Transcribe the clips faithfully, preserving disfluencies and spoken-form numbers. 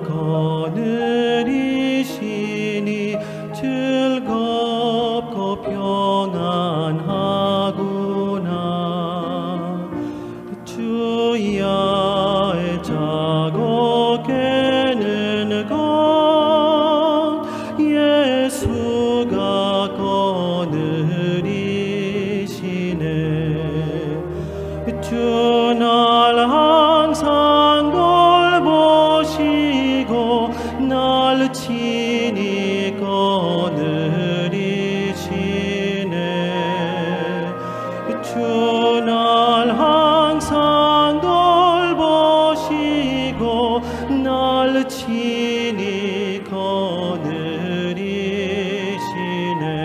Konürishini chillkop kopiongan jaguna. Chuya echago kenengo Jesuga konürishine. Chunal jansangol boshigo nal chini konürishine. Chunal jansangol boshigo nal chini konürishine.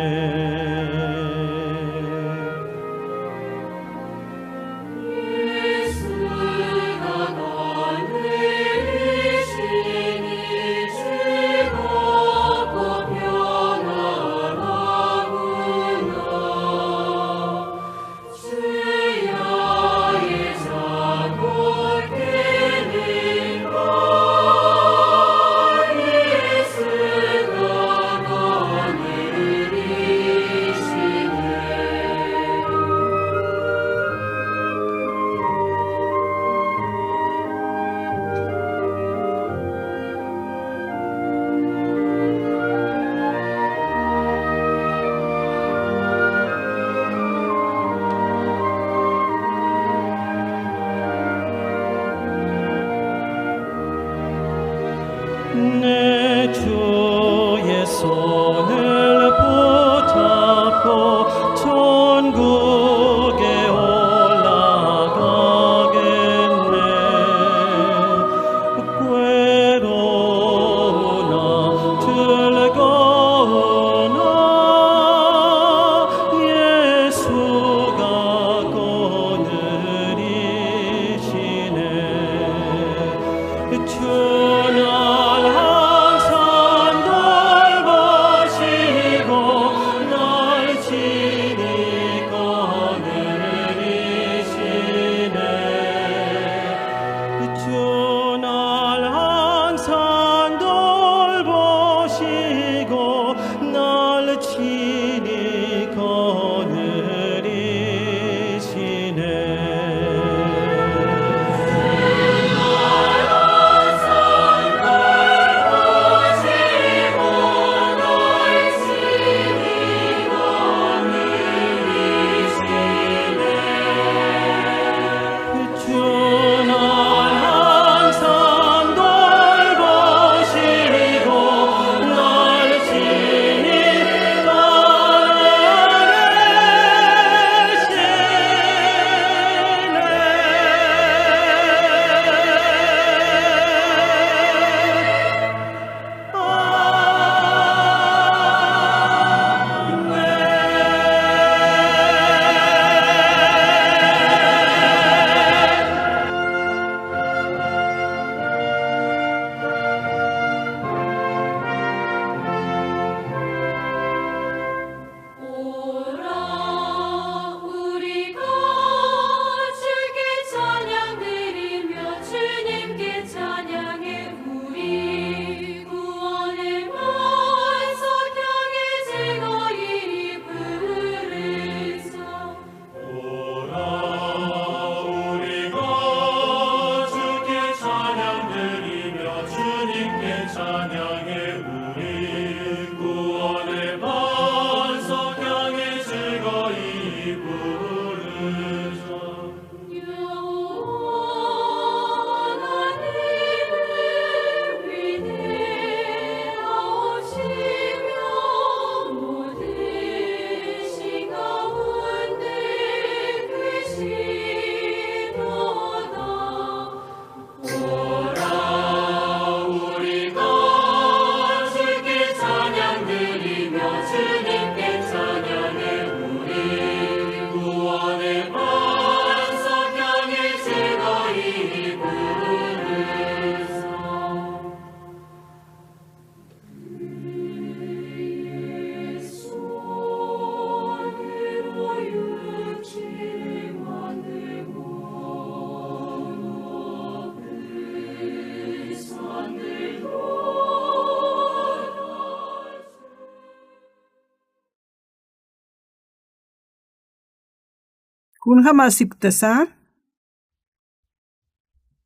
Kunjamasipktasa,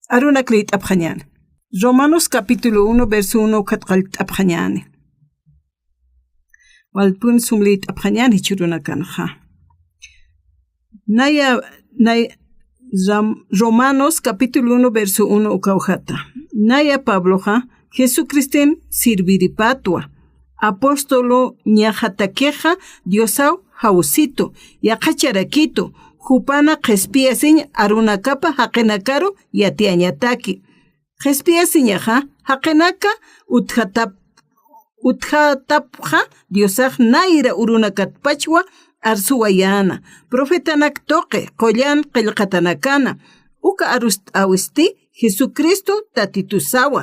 arunak liyt'apxañäni. Romanos capítulo uno, verso uno ukat qallt'apxañäni. Walpun sum liyt'apxañäni jichhürunakanxa. Naya, nay-, Ram-, Romanos capítulo uno, verso uno ukawjata. Naya Pabloxa Jesucristin sirviripatwa, apostoluñaxatakixa Diosaw jawsitu, yaqhacharakitu, jupana qhispiyasiñ arunakapa jaqinakaru yatiyañataki. Qhispiyasiñaxa jaqinaka utjatap-, utjatapxa Diosax nayra urunakatpachwa arsuwayäna, profetanak tuqi, qullan qillqatanakana, uka arust'äwisti Jesucristo Tatitusawa.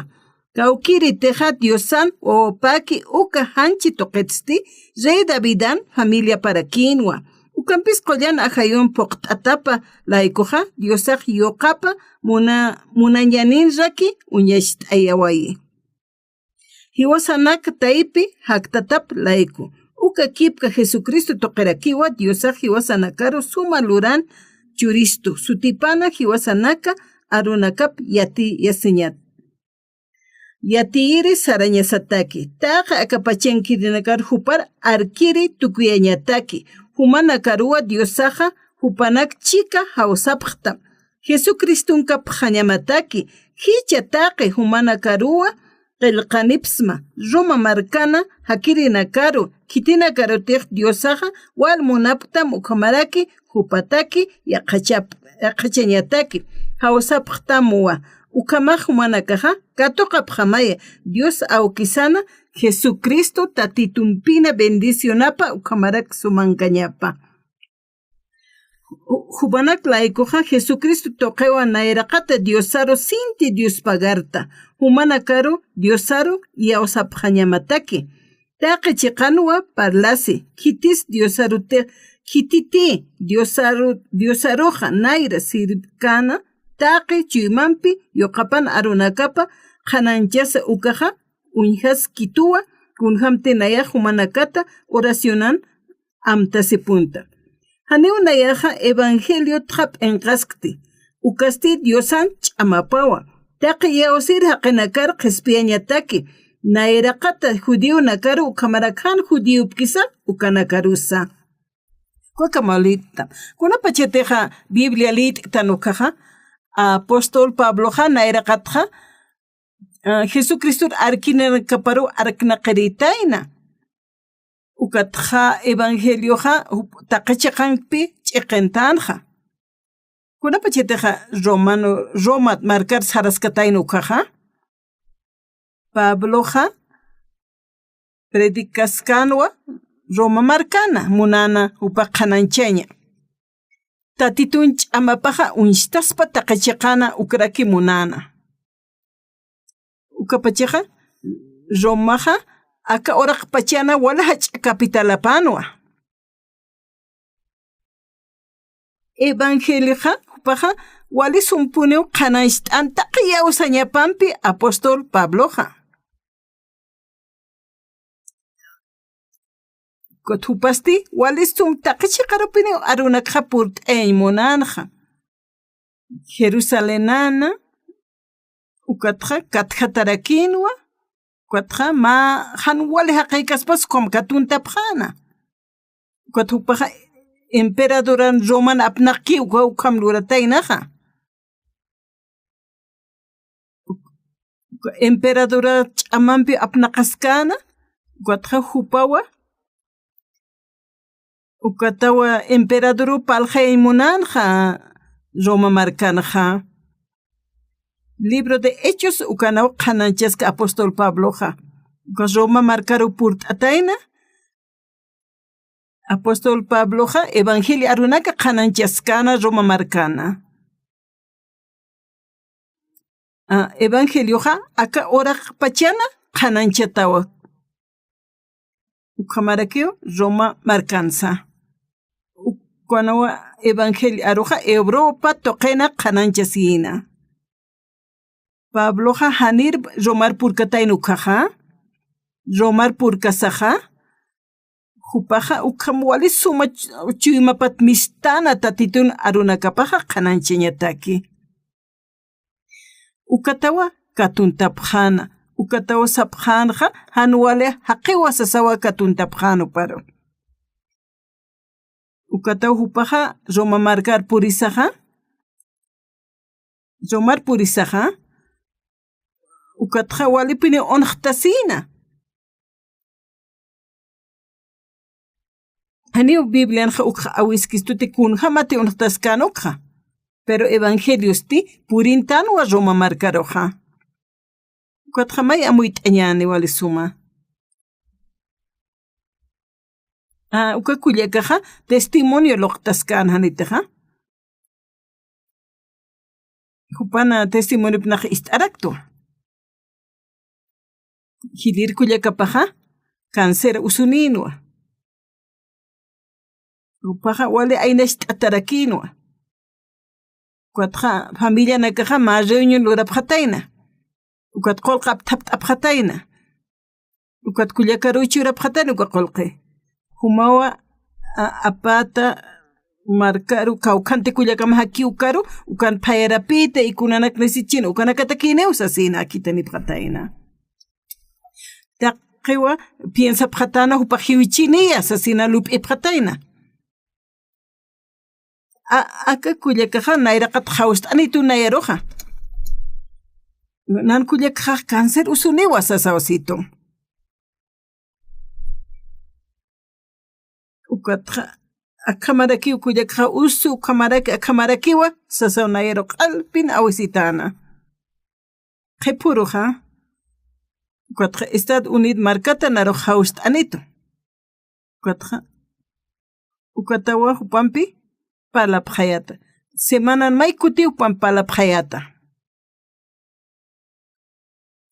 Kawkïritixa Diosan wawapaki uka janchi tuqitsti rey Davidan familiaparakïnwa. Ukampis qullan ajayun phuqt'atapa laykuxa Diosax yuqapa muna-, munañaninraki uñacht'ayawayi. Jiwasanak taypi jaktatap layku. Uka kipka Jesucristo tuqirakiwa Diosax jiwasanakaru suma luran churistu. Sutipana jiwasanaka arunakap yatiyasiñat. Yatiyiri sarañasataki. Taqi aka pachankirinakarux jupar arkiri tukuyañataki. Jumanakaruwa Diosaxa jupanak chika jawsapxtam. Jesucristunkapxañamataki, jichha taqi jumanakaruwa qillqanipsma, Roma markana jakirinakaru, khitinakarutix Diosaxa wal munapktam ukhamaraki jupataki yaqhachap-, yaqhachañataki, jawsapxtamwa, ukhamax jumanakaxa katuqapxamaya, Dios awkisana Jesucristo Tatitumpina bendicionapa ukhamarak sumankañapa. Ju-, jupanak laykuxa Jesucristo tuqiwa nayraqata Diosaru sinti Dios pagarta, jumanakaru Diosaru iyawsapxañamataki. Taqi chiqanwa parlasi, khitis Diosaruti, khititi Diosaru, Diosaruxa nayra sirvkana, taqi chuymampi yuqapan arunakapa qhanañchasa ukaxa uñjaskituwa, kunjamti nayax jumanakata oracionan amtasipunta. Janiw nayaxa evangeliotxa p'inqaskti, ukasti Diosan ch'amapawa. Taqi iyawsir jaqinakar qhispiyañataki, nayraqata judionakaru ukhamarak jan judiopkisa ukanakarusa. Kukamalita. Kunapachatixa Biblia liyt'ktan ukaxa, apóstol Pabloxa nayraqatxa, ah, Jesucristor arkinakaparu arknaqiritayna. Ukatxa evangelioxa jup-, taqi chiqanpi ch'iqintänxa. Kunapachatixa Romano, Roma markar saraskatayna ukaxa, Pabloxa predicaskanwa Roma markana munana jupa qhanañchaña. Tatitun ch'amapaxa uñstaspa taqi chiqana ukraki munana. Ukapachaxa Romaxa aka uraqpachana wali jach'a capitalapanwa. Evangelioxa jupaxa wali sumpuniw qhanañcht'an taqi iyawsañapampi apóstol Pabloxa. Ukat jupasti wali sum taqi chiqarupiniw arunakxa purt'ayañ munanxa. Jerusalenana, ukatxa katjatarakinwa, ukatxa mä jan wali jaqïkaspas ukham katuntapxäna. Ukat jupaxa emperadoran Roman apnaqki uka ukham lurataynaxa. Emperadora ch'amampi apnaqaskäna, ukatxa jupawa, ukatawa emperadoro parlxayañ munanxa Roma markanxa. Libro de Hechos ukanaw qhanañchaska apóstol Pabloxa. Uka Roma markaru purt'atayna, apóstol Pabloxa evangelio arunaka qhanañchaskäna Roma markana. Ah, evangelioxa aka uraqpachana qhanañchatawa. Ukhamarakiw Roma markansa. Ukanawa evangelio aruxa Europa tuqina qhanañchasïna. Pabloxa janir Romar purkatayna ukaxa, Romar purkasaxa, Jupaxa ukham wali suma ch-, chuymapat mistana tatitun arunakapaxa qhananchañataki. Ukatawa katuntapxäna, ukatawa sapxänxa jan wali jaqiwa sasawa katuntapxän juparu. Ukataw jupaxa Roma markar purisaxa, Romar purisaxa, ukatxa walipini unxtasïna. Janiw Biblianxa ukxa awiskistuti kunjamati unxtaskän ukxa. Pero evangeliosti purintänwa Roma markaruxa. Ukatxa may amuyt'añäni wali suma. Ah, uka kullakaxa testimonio luqtaskän janitixa. Jupan testimonipnax ist'araktwa. Jilïr kullakapaxa cáncer usunïnwa. Jupaxa wali aynacht'atarakïnwa. Ukatxa familianakaxa mä reunión lurapxatayna. Ukat qullqi apthapt'apxatayna. Ukat kullakaruw churapxatayna uka qullqi. Jumawa, a, apata markaru kawkhanti kullakam jaki ukaru, ukan phayarapïta y kunanak nisichin, ukanakatakïniw sasïna, khitinipxatayna. Taqiwa piensapxatäna jupax jiwchiniya sasïna lup'ipxatayna. A, aka kullakaxa nayraqat jawst'anitu nayaruxa. Nan kullakaxa cáncer usuniwa sasawsitu. Ukatxa, akhamarakiw kullakaxa usu, ukhamaraki, akhamarakiwa, sasaw nayaru q'alpin awisitäna. Qhipüruxa, ukatxa Estados Unidos markata narux jawst'anitu. Ukatxa, ukatawa jupampi parlapxayäta. Semanan may kuti jupampi parlapxayäta.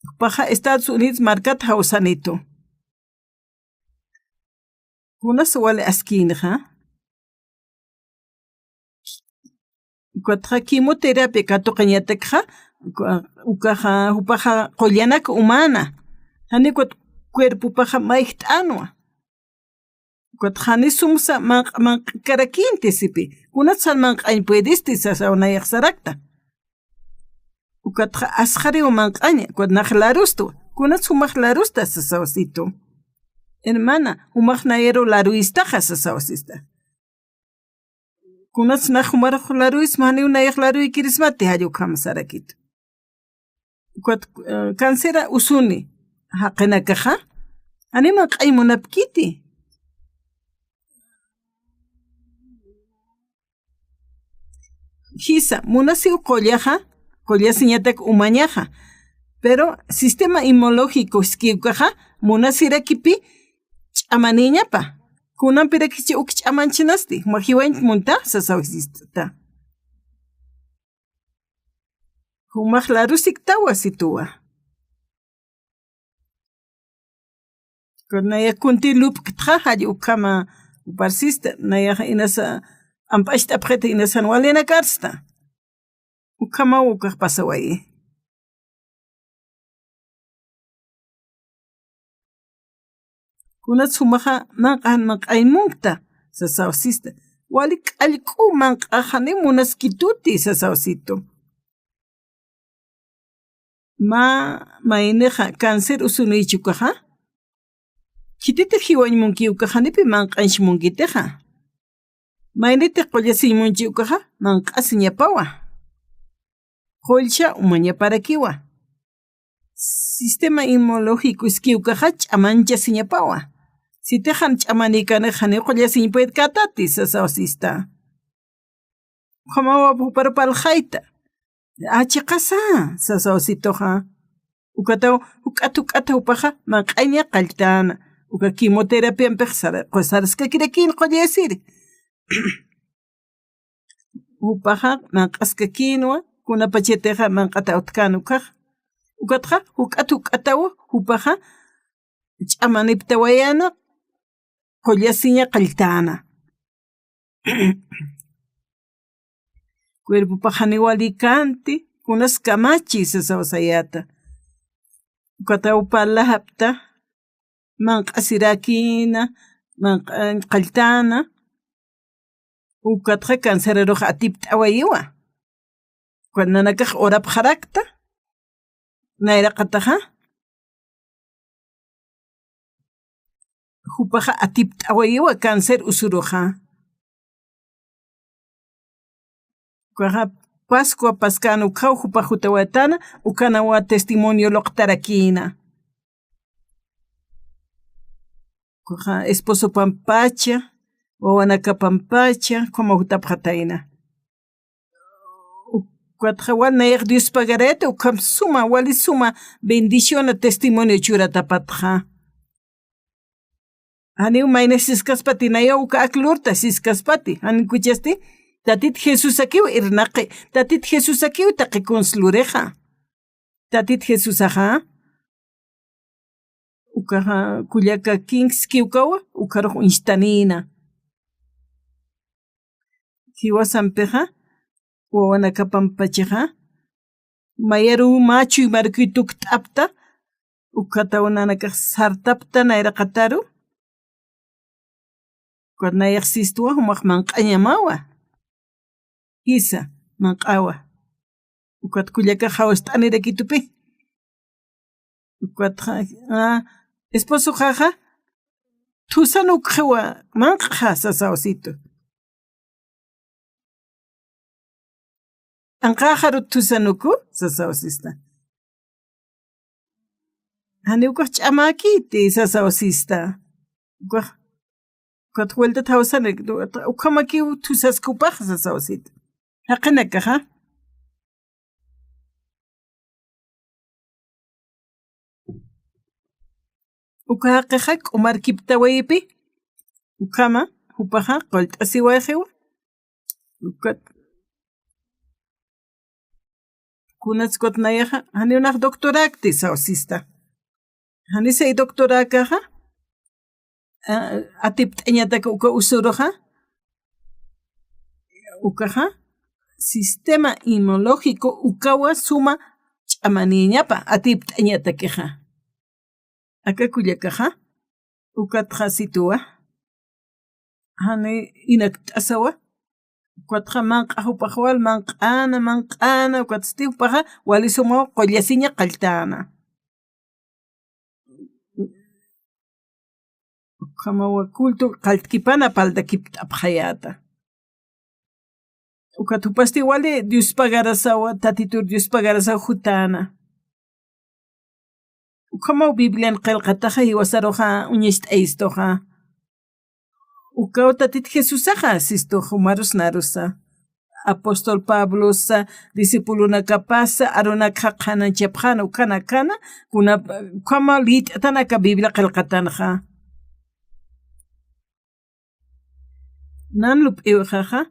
Jupaxa Estados Unidos markat jawsanitu. Kunas wali askïnxa. Ukatxa quimioterapia katuqañatakxa, uka-, ukaxa, jupaxa qullanak umäna. Janiw ukat cuerpopaxa mayjt'änwa. Ukatxa jani sumsa manq-, manq'karakïnti sipi. Kunatsa manq'añ puedisti sasaw nayax sarakta. Ukatxa asxariw manq'aña, ukat nax larustwa. Kunats jumax larusta sasawsitu. Hermana, jumax nayaru laruyistaxa sasawsista. Kunats nax jumarux laruyisma, janiw nayax laruykirismati, jall ukham sarakitu. Ukat, eh, cancera usuni, jaqinakaxa, janiw manq'añ munapkiti. Jisa, munasiw qullaxa, qullasiñatak umañaxa. Pero sistema inmunológico jiskiw ukaxa, munasirakipi ch'amanïñapa. Kunampirakchi uk ch'amanchanasti, jumax jiwañ munta, sasawsista. Jumax larusiktawa situwa. Naya kunti lupktxa, jall ukhama uparsista, nayaxa inasa amp'acht'apxita, inasan walinakarsta. Ukhamaw ukax pasawayi. Kunats jumaxa manq'an manq'añ munkta, sasawsista. Wali k'allk'u manq'axani munaskituti, sasawsitu. Mä maynixa cáncer usunïchi ukaxa, khititix jiwañ munki ukaxa, janipi manq'añch munkitixa. Maynitix qullasiñ munchi ukaxa, manq'asiñapawa. Qullsa umañaparakiwa. Sistema inmunológico jiskiw ukaxa ch'amanchasiñapawa. Sitix jan ch'amanïkänix janiw qullasiñ puedkätati, sasawsista. Ukhamaw juparu parlxayta. A, chiqasa, sasawsituxa. Ukataw juk'at juk'at jupaxa manq'aña qalltäna. Uka quimioterapiampix sara-, qu-, saraskakirakïn qullasiri. Jupaxa manq'askakïnwa, kunapachatixa manq'at awtkän ukax. Ukatxa juk'at juk'ataw jupaxa ch'amaniptawayäna, qullasiña qalltäna. Cuerpopax janiw walïkänti, kunas kamachi, sasaw sayäta. Ukataw parlaxapta, manq'asirakïna, manq'añ qalltana, ukatxa cancerarux atipt'awayiwa. Ukat nanakax urapxarakta, nayraqataxa, jupaxa atipt'awayiwa cáncer usuruxa. Ukaxa Pascua paskän ukhaw jupax jutawaytana, ukhanawa testimonio luqtarakïna. Ukaxa esposopampacha, wawanakapampacha, ukhamaw jutapxatayna. Ukatxa wal nayax Dios pagarayta, ukham suma, wali suma bendición testimonio churatapatxa. Janiw mayna siskaspati, nayaw uka ak lurta siskaspati, jan ukhuchasti, Tatit Jesusakiw irnaqi, Tatit Jesusakiw taqi kuns lurixa. Tatit Jesusaxa, ukaxa kullaka kinski ukawa, ukharux uñstanïna. Jiwasampixa, wawanakapampachaxa, mayaruw mä chuymarukiw tukt'apta, ukhataw nanakax sartapta nayraqataru, ukat nayax sistwa, jumax manq'añamawa. Jisa, manq'awa. Ukat kullakax jawst'anirakitupi. Ukat ja-, ah, esposoxaxa, thusanukxiwa, manq'xa, sasaw situ. Anqaxaru thusanuku, sasaw sista. Janiw ukax ch'amäkiti, sasaw sista. Ukax, ukat vueltat jawsanik, ukhamakiw thusaskupax, sasaw sita. Jaqinakaxa. Uka jaqixa k'umarkiptawayipi, ukhama, jupaxa, qullt'asiwayxiwa. Ukat, kunatsa ukat nayaxa, janiw nax doctorakti, sasaw sista. Janisa i doctorakaxa, ah, atipt'añatak uka usuruxa, ukaxa, sistema inmunológico ukawa suma ch'amanïñapa, atipt'añatakixa. Aka kullakaxa, ukatxa situwa, jani inakt'asawa, ukatxa manq'a jupax wal, manq'ana, manq'ana, ukatsti jupaxa, wali sumaw qullasiña qalltana. Ukhamawa culto qalltkipana paldakipt'apxayäta. Ukat jupasti wali Dios pagarasawa, Tatitur Dios pagarasaw jutäna. Ukhamaw Biblian qillqataxa jiwasaruxa uñacht'ayistuxa. Ukaw Tatit Jesusaxa, sistux jumarus narusa. Apóstol Pablosa, discipulonakapasa, arunakxa qhananchapxäna, ukhanakana, kuna, ukhama liyt'atanaka Biblia qillqatanxa. Nan lup'iwixaxa,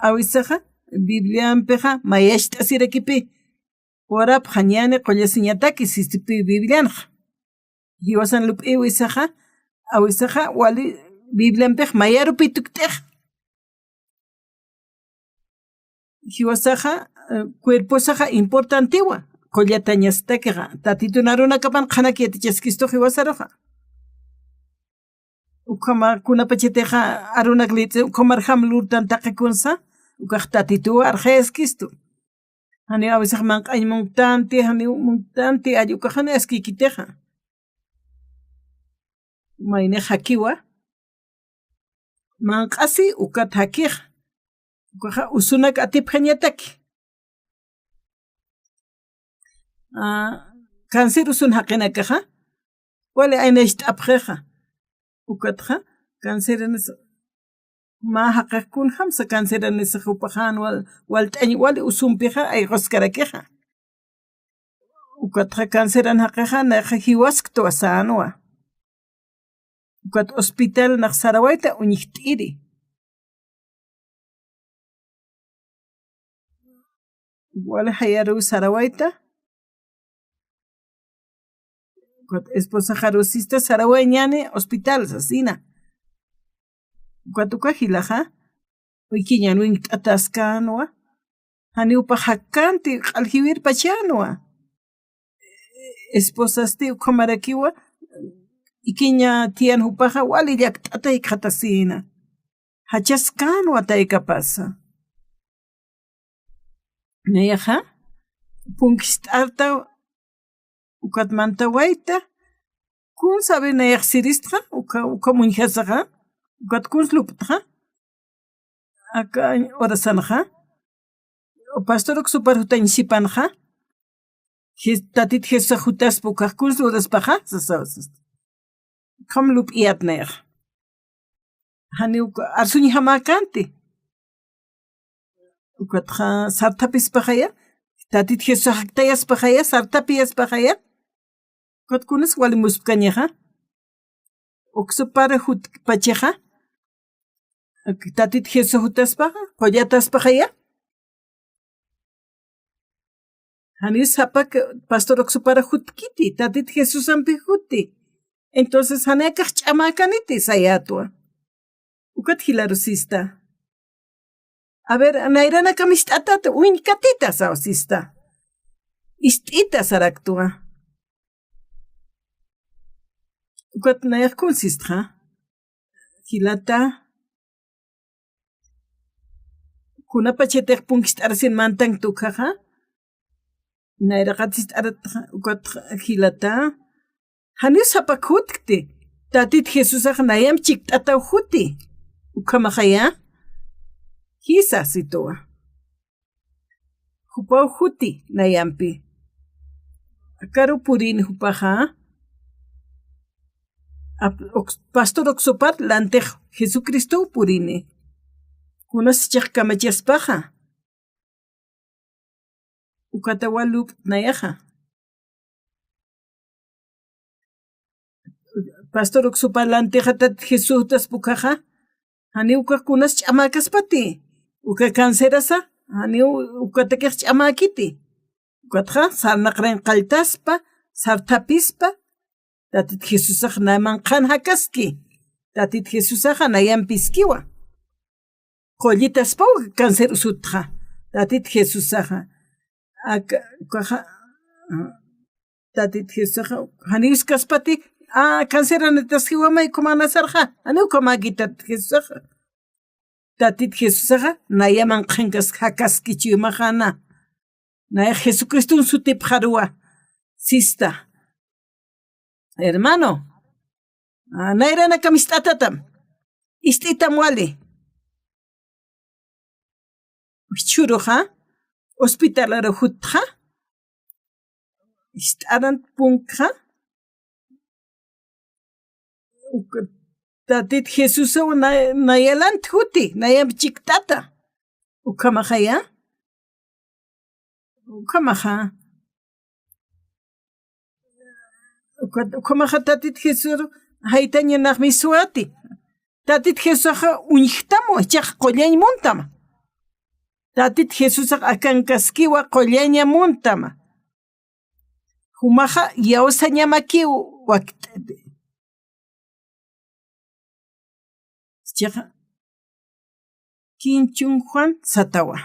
awisaxa, Bibliampixa, mayacht'asirakipi, urapxañäni qullasiñataki, sistipi Biblianxa. Jiwasan lup'iwisaxa, awisaxa, wali Bibliampix mayarupi tukt'ixa. Jiwasaxa, eh, cuerposaxa importantiwa, qullatañastakixa, Tatitun arunakapan qhanak yatichaskistu jiwasaruxa. Ukhama kunapachatixa arunak liyt'asi, ukhamarjam lurtan taqi kunsa, ukax Tatituw arxayaskistu. Janiw awisax manq'añ munktanti, janiw munktanti, allí ukax jani askïkitixa. Maynix jakiwa, manq'asi ukat jakix, ukaxa usunak atipjañataki. Ah, cáncer usun jaqinakaxa, wali aynacht'apxixa. Ukatxa, cáncer anis, mä jaqix kunjamsa cáncer anis jupaxan wal, walt'añ, wali usumpixa ayquskarakixa. Ukatxa cáncer an jaqixa, nayaxa jiwasktwa sänwa. Ukat hospital nax sarawayta uñjt'iri. Wali jayaruw sarawayta. Ukat esposaxaruw sista sarawayañäni hospital sasina. Ukat uka jilaxa, uykiñan winkt'ataskänwa. Janiw jupax jakkanti q'al jiwirpachänwa. Esposasti ukhamarakiwa, ikiña tiyan jupaxa wali llakt'ata jikxatasïna. Jachas kän wataykapasa. Nayaxa, punkist'arta, ukat mantawayta, kun sabe nayax siristxa, uka, uka muñjasaxa, ukat kun lup'txa, aka horasanxa, pastor uksupar jutañ sipanxa, Jes-, Tatit Jesusax jutaspa ukax kun luraspaxa, sasaw sista. Ukham lup'iyät nayax. Janiw arsuñjamäkänti. Ukatxa sarthapispaxaya, Tatit Jesusax jaktayaspaxaya, sarthapiyaspaxaya. Ukat kunas wali muspkañaxa. Uksupar jutpachaxa. Tatit Jesús jutaspaxa, qullataspaxaya. Janiw sapak pastor uksupar jutkiti, Tatit Jesusampi juti. Entonces, jani akax ch'amäkäniti sayätwa. Ukat jilaru sista. A ver, nayranakam ist'atat, uñkatita saw sista. Ist'ita saraktwa. Ukat nayax kun sistxa. Jilata. Kunapachatix punkist'arasin mantan tukjaxa. Nayraqat ist'arat ukat jilata. Janiw sapak jutkti. Tatit Jesusax nayam chikt'ataw juti. Ukhamaxaya. Jisa situwa. Jupaw juti nayampi. Akaru purini jupaxa. Ap-, uks-, pastor uksupat lantix Jesucristow purini. Kunas chix kamachaspaxa. Ukatawa lup'tnayaxa. Pastor uksupa lantixa Tatit Jesusax jutaspa ukhaxa. Janiw ukax kunas ch'amäkaspati. Uka cancerasa. Janiw ukatakix ch'amäkiti. Ukatxa sarnaqarin qalltaspa, sarthapispa. Tatit Jesusax nayaman qhan jakaski. Tatit Jesusaxa nayampiskiwa. Qullitaspaw cáncer usutxa. Tatit Jesusaxa. Aka, ukaxa, Tatit Jesusaxa, janiw iskaspati, a, cáncer anitaskiwamay, ukhama nasarxa. Janiw ukhamäki Tatit Jesusaxa. Tatit Jesusaxa, nayaman qhankas, jakaski chuymaxana. Nayax Jesucriston sutipxaruwa. Sista. Hermano, a, nayranakam ist'atatam. Ist'itam wali. Jichhüruxa, hospitalaru jutxa. Ist'aran punkxa. Uk-, Tatit Jesusaw na-, nayalant juti, nayam chikt'ata. Ukhamaxaya. Ukhamaxa. Ukat, ukhamaxa Tatit Jesusaru jaytaña nax miswati. Tatit Jesusaxa uñjtam, jichhax qullañ muntam. Tatit Jesusax akankaskiwa qullaña muntam. Jumaxa iyawsañamakiw wakt'ati. Jichhaxa kinchun Juan satawa.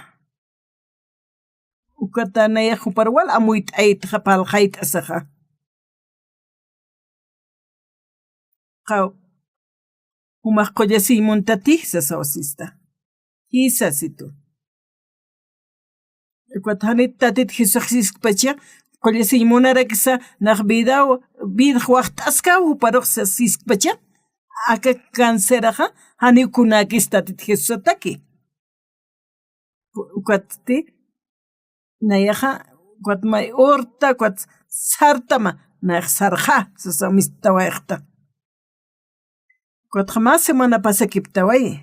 Ukata nayax jupar wal amuyt'aytxa, parlxayt'asaxa. Qaw, jumax qullasiñ muntati, sasaw sista. Jisa situ. Ukat janit Tatit Jesusax siskpacha, qullasiñ munaraksa, nax vidaw, vidax waxt'askaw, juparux siskpacha, aka canceraxa, janiw kunäkis Tatit Jesusataki. Ukatsti, nayaxa, ukat may urta, ukat sartama, nayax sarxa, sasa mistawayxta. Ukatxa mä semana pasakiptawayi.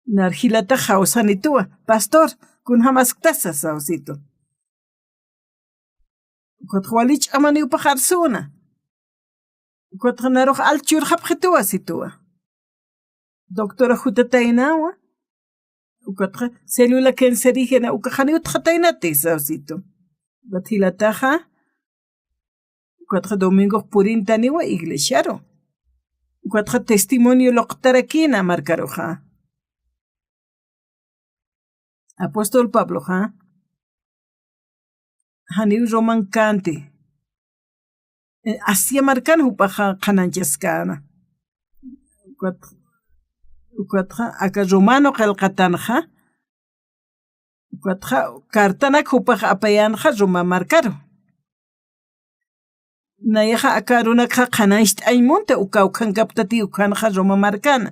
Nar jilatax jawsanituwa, pastor, kunjamasktas sasaw situ. Ukatxa wali ch'amaniw paxarsuna. Ukatxa narux alchurxapxituwa situwa. Doctora jutataynawa. Ukatxa célula cancerígena, ukax janiw utxataynati sasaw situ. Ukat jilataxa. Ukatxa domingox purintaniwa iglesiaru. Ukatxa testimonio luqtarakïna markaruxa. Apóstol Pabloxa. Janiw Roman känti. Asia markan jupaxa qhanañchaskäna. Ukat, ukatxa aka romano qillqatanxa, ukatxa cartanak jupax apayänxa Roma markaru. Nayaxa aka arunakxa qhanañcht'añ munta, uka ukhankaptati ukhanxa Roma markana.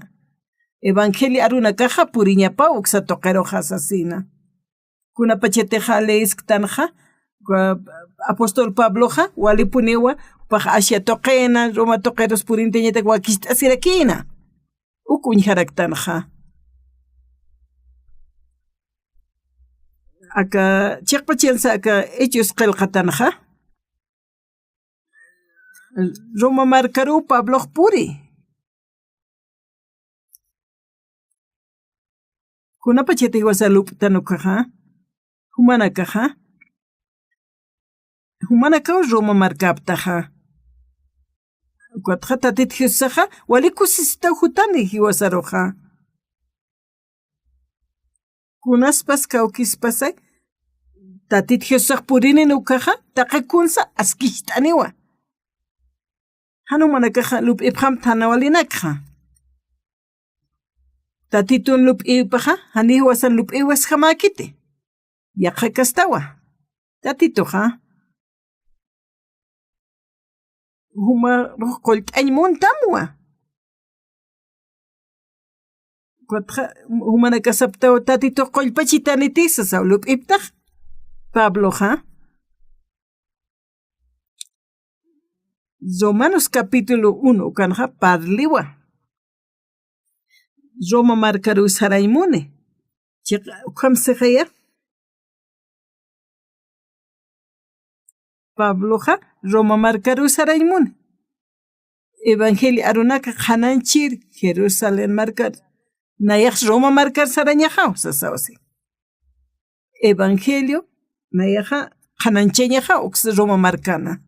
Evangelio arunakaxa puriñapaw uksa tuqiruxa sasina. Kunapachatixa leesktanxa, apóstol Pabloxa walipuniwa, jupax Asia tuqina, Roma tuqirus purintañatak wakicht'asirakïna. Uk uñjaraktanxa. Aka chiqpachansa aka Hechos qillqatanxa, Roma markaruw Pablox puri. Kunapachati jiwasa lup'tan ukaxa, jumanakaxa, jumanakaw Roma markaptaxa. Ukatxa Tatit Jesusaxa wali kusisitaw jutani jiwasaruxa. Kunaspas kawkispasay, Tatit Jesusax purinin ukaxa, taqi kunsa askicht'aniwa. Jan jumanakaxa lup'ipxamta jan walinakxa. Tatitun lup'ipaxa, janiw jiwasan lup'iwasjamäkiti. Yaqha kastawa. Tatituxa jumarux qullt'añ muntamwa. Ukatxa, jumanakax saptaw, Tatitux qullpachitaniti sasaw lup'iptax Pabloxa. Romanos capítulo uno, ukanxa parliwa. Roma markaruw sarañ muni. Chiqa, ukham sixaya. Pabloxa Roma markaruw sarañ muni. Evangelio arunaka qhanañchir Jerusalén markar. Nayax Roma markar sarañaxaw, sasaw si. Evangelio, nayaxa qhanañchañaxa uksa Roma markana.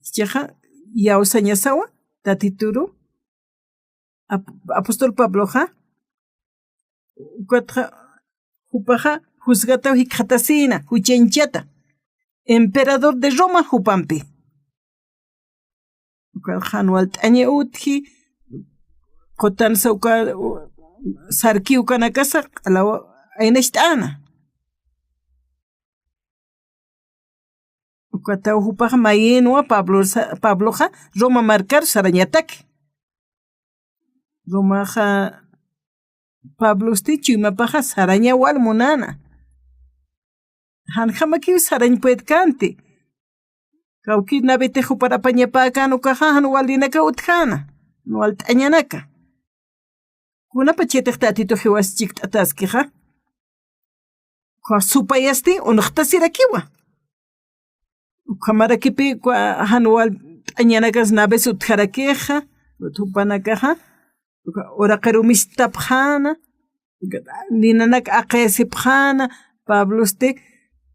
Jichhaxa iyawsañasawa Tatituru, ap-, apóstol Pabloxa, ukatxa jupaxa juzgataw jikxatasïna, juchañchata, emperador de Roma jupampi. Uka jan walt'aña utji, qutansa uka, u-, sarki ukanakasa, q'alaw aynacht'äna. Ukataw jupax mayinwa Pablo sa-, Pabloxa Roma markar sarañataki. Romaxa Pablosti chuymapaxa saraña wal munäna. Janjamakiw sarañ puedkanti. Kawki naveti jupar apañapäkän ukaxa jan walinaka utjäna, jan walt'añanaka. Kunapachatix Tatitux jiwas chikt'ataskixa, uka supayasti unxtasirakiwa. Ukhamarakipi uka jan walt'añanakas naves utjarakixa, jupanakaxa, uka uraqiru mistapxäna, ninanak aqaysipxäna, Pablosti,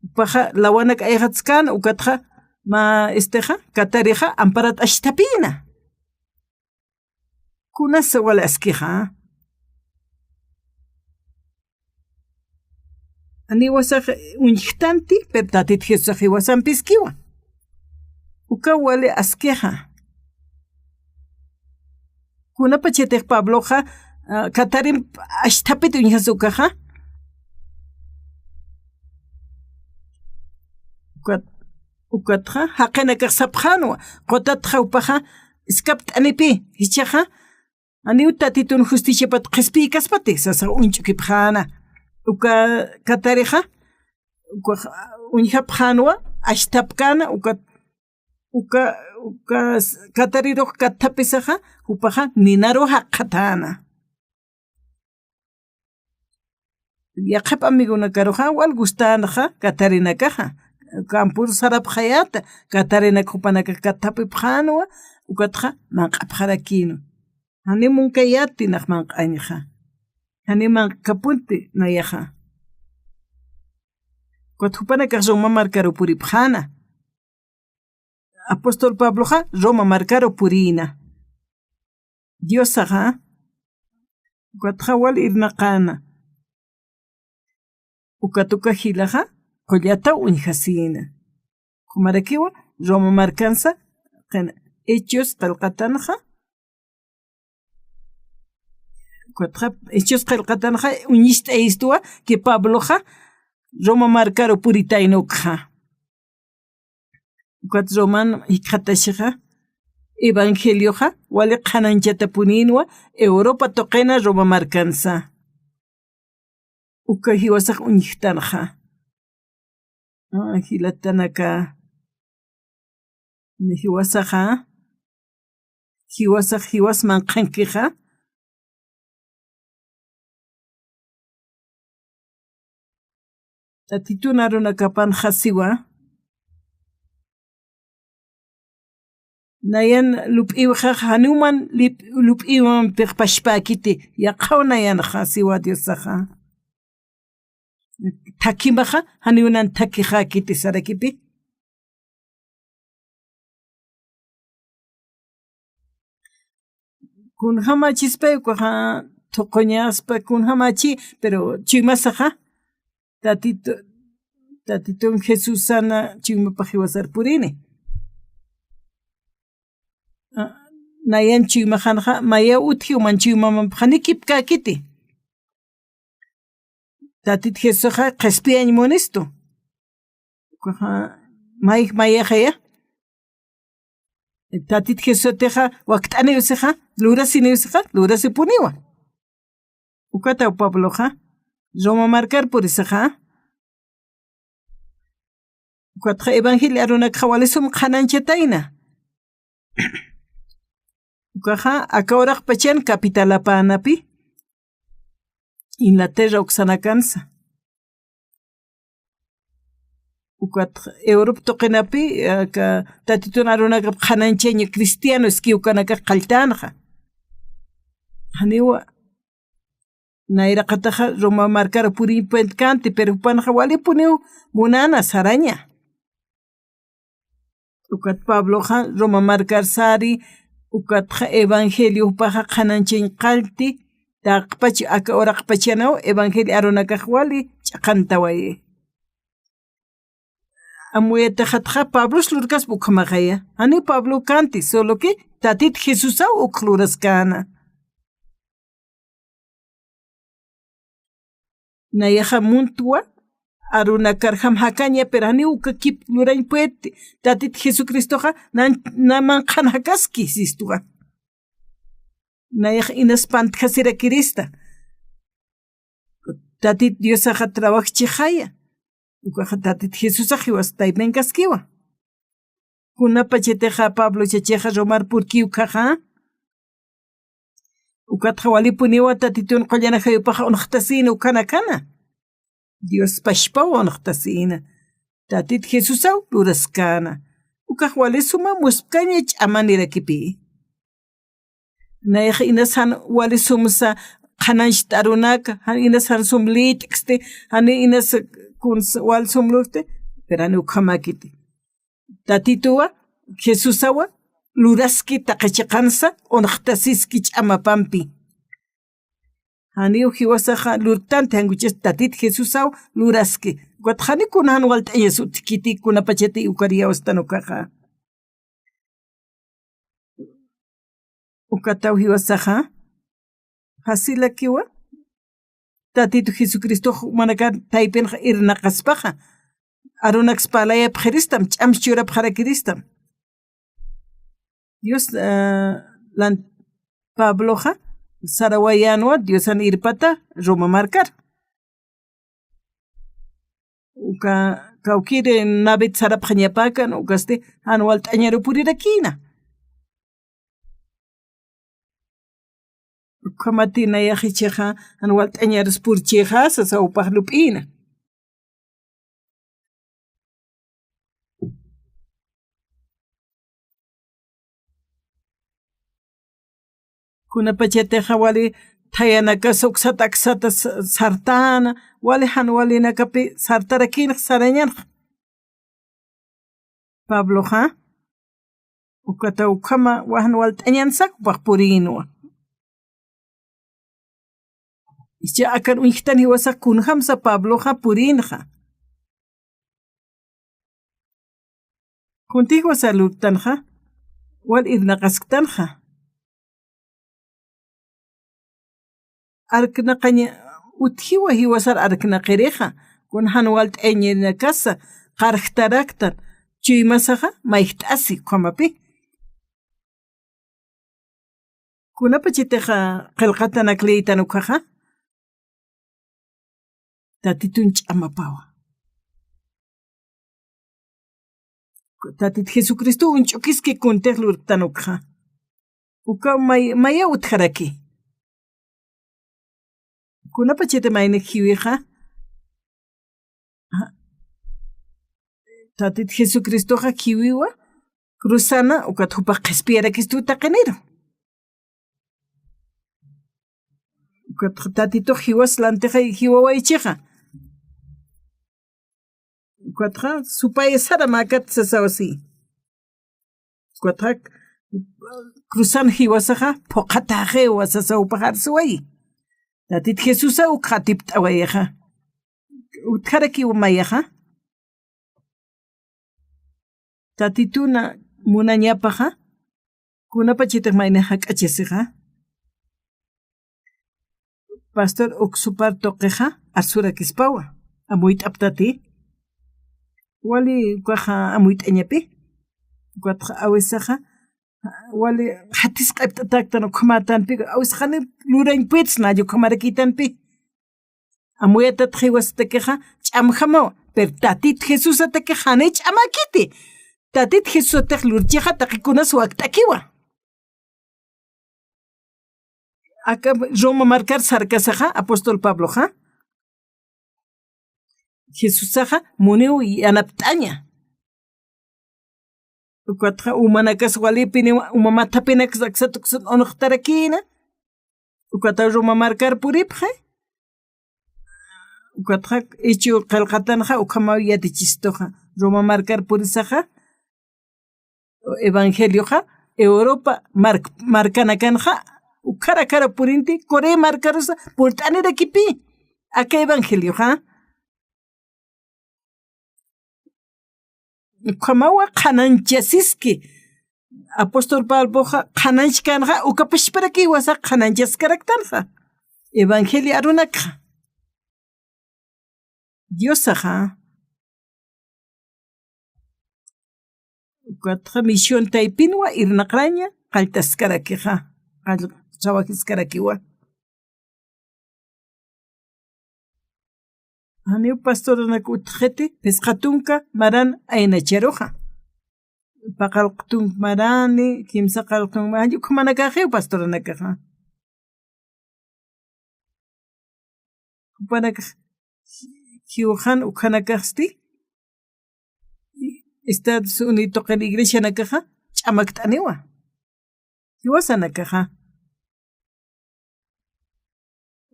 jupaxa lawanak ayxatskän, ukatxa mä, estixa, Katarixa amparat asthapïna. Kunasa wal askixa. Janiw jiwasax uñjtanti, pero Tatit Jesusax jiwasampiskiwa. Uka wali askixa. Kunapachatix Pabloxa, ah, Katarin asthapit uñjasa ukaxa. Ukat, ukatxa, jaqinakax sapxänwa, qutatxa jupaxa, iskapt'anipï, jichhaxa, janiw Tatitun justiciapat qhispiykaspati, sasa uñch'ukipxäna. Uka Katarixa, ukax uñjapxänwa, asthapkäna, uka, uka, uka s-, Katarirux katthapisaxa, jupaxa ninaru jaqhatäna. Yaqhip amigonakaruxa wal gustänxa Katarinakaxa. Campur sarapxayäta, Katarinak jupanakax katthapipxänwa, ukatxa manq'apxarakïnwa. Janiw munkayäti nax manq'añxa. Janiw manq'kapunti nayaxa. Ukat jupanakax Roma markaru puripxäna. Apóstol Pabloxa Roma markaru purïna. Diosaxa, ukatxa wal irnaqäna. Ukat uka jilaxa, qullataw uñjasïna. Ukhamarakiwa, Roma markansa, qin-, Hechos qillqatanxa, ukatxa, Hechos qillqatanxa, uñist'ayistwa que Pabloxa Roma markaru puritayna ukxa. Ukat Roman jikxataxixa, evangelioxa, wali qhananchatapunïnwa, Europa tuqina Roma markansa. Uka jiwasax uñjtanxa. Ah, jilatanaka. Jiwasaxa. Jiwasax, jiwas manqhankixa. Tatitun arunakapanxa siwa. Nayan lup'iwxa janiw man lip-, lup'iwampi pachpäkiti, yaqhaw nayanxa siwa Diosaxa. Thakhimaxa, janiw nan thakhixäkiti sarakipi. Kunjamachispay ukaxa, thuquñaspa, kunjamachi, pero chuymasaxa, Tatito, Tatitun Jesusana chuymapax jiwasar purini. Ah, nayan chuymaxanxa, maya utji uman chuymamampi janikipkäkiti. Tatit Jesusaxa qhispiyañ munistu. Ukaxa, mayj mayaxaya. Tatit Jesustixa wakt'aniw sixa, lurasiniw sixa, lurasipuniwa. Ukataw Pabloxa, Roma markar purisixa. Ukatxa evangelio arunakxa wali sum qhananchatayna. Ukaxa, aka uraqpachan capitalapänapi, Inglaterra uksanakansa. Ukat Europa tuqinapi, aka Tatitun arunakap qhananchaña cristiano iskiw ukanakax qalltänxa. Janiwa, nayraqataxa Roma markar puriñ puentkanti, pero jupanxa walipuniw munana saraña. Ukat Pabloxa Roma markar sari, ukatxa evangelio jupaxa qhananchañ qallti, taqpach aka uraqpachanaw evangelio arunakax wali ch'aqantawayi. Amuyatixatxa Pablos lurkaspa ukhamaxaya. Janiw Pablo kanti, solo que Tatit Jesusaw uk luraskäna. Nayaxa muntwa, arunakarjam jakaña, pero janiw uka kip lurañ puedti, Tatit Jesucristoxa, nan, naman qhan jakaski, sistuxa. Nayax inas pantjasirakirista. Tatit Diosaxa trabajchixaya. Ukaxa Tatit Jesusax jiwas taypinkaskiwa. Kunapachatixa Pablo chachixa Romar purkiw ukhaxa. Ukatxa walipuniwa Tatitun qullan ajayupaxa unxtasïna ukhanakana. Dios pachpaw unxtasïna. Tatit Jesusaw luraskäna. Ukax wali suma muspkaña ch'amanirakipi. Nayax inas jan wali sumsa qhananchta arunaka, jan inas jan sum lït'ksti, jan inas kuns wal sum lurti, pero jan ukhamäkiti. Tatituwa, Jesusawa, luraski taqi chiqansa, unxtasiski ch'amapampi. Janiw jiwasaxa lurktanti, jan ukchas Tatit Jesusaw luraski. Ukat jani kuna jan walt'añas utjkiti, kunapachati ukar iyawstan ukaxa. Ukataw jiwasaxa, fácilakiwa, Tatitu Jesucristox jumanakar taypinxa irnaqaspaxa, arunaks parlayapxiristam, ch'ams churapxarakiristam. Dios, eh, lan-, Pabloxa sarawayänwa Diosan irpata Roma markar. Uka kawkiri navit sarapxañapäkan, ukasti jan walt'añaru purirakïna. Ukhamati nayax ichhaxa jan walt'añarus purchïxa, sasa jupax lup'ïna. Kunapachatixa wali thayanakas uksat aksata sa-, sartäna, wali jan walinakapi sartarakïnx sarañanx. Pabloxa, ukata ukhama jan walt'añansak jupax purïnwa. Icha akan uñjtan jiwasax kunjamsa Pabloxa purïnxa. Kuntix jiwasar lurktanxa, wal irnaqasktanxa. Arknaqañ utjiwa jiwasar arknaqirixa, kun jan walt'ayañarinakasa qarjtaraktan, chuymasaxa mayjt'asi ukhamapi. Kunapachatixa qillqatanak leytan ukhaxa, Tatitun ch'amapawa. Tatit Jesucristo uñch'ukiski kuntix lurktan ukxa. Uka may-, maya utjaraki. Kunapachati mayni jiwixa. Tatit Jesucristoxa jiwiwa, cruzana, ukat jupax qhispiyarakistu taqiniru. Ukatxa Tatitux jiwas lantixay jiwawaychixa. Ukatxa supay sara mäkat sasawasi. Ukatxa cruzan jiwasaxa phuqhataxiwa sasaw paxarsuwayi. Tatit Jesusa ukxa atipt'awayixa. Utjarakiwa mayaxa. Tatituna munañapaxa, kunapachatix mayni jak'achasixa. Pastor Ocsopar tuqixa arsurakispawa, amuyt'aptati. Wali ukaxa amuyt'añapi. Ukatxa awisaxa, wali jatis q'ipt'ataktan ukhamätanpi, awis jani lurañ puedsna, ukhamarakitanpi. Amuyatat jiwasatakixa ch'amjamawa, pero Tatit Jesusatakixa jani ch'amakiti. Tatit Jesusatix lurchixa taqikunas wakt'akiwa. Aka Roma markar sarkasaxa apóstol Pabloxa, Jesusaxa muniw yanapt'aña. Ukatxa umanakas walipiniw, uma mathapinak aksat uksat unuqtarakïna. Ukataw Roma markar puripxi. Ukatxa ichu qillqatanxa ukhamaw yatichistuxa. Roma markar purisaxa, evangelioxa Europa mark-, markanakanxa ukhara ukhara purinti, Corea markarusa purt'anirakipi. Aka evangelioxa ukhamawa qhanañchasiski. Apóstol Pabloxa qhanañchkanxa, uka pachparakiwasa qhanañchaskaraktanxa evangelio arunakxa. Diosaxa ukatxa misión taypinwa irnaqraña qalltaskarakixa, qall-, trabajiskarakiwa. Janiw pastoranak utjxiti, phisqa tunka maran aynacharuxa. Paqallq tunka marani, kimsa qallq tunka marani, ukhamanakaxiw pastoranakaxa. Jupanakax jiwxan ukhanakaxsti, Estados Unidos tuqin iglesianakaxa ch'amakt'aniwa. Jiwasanakaxa.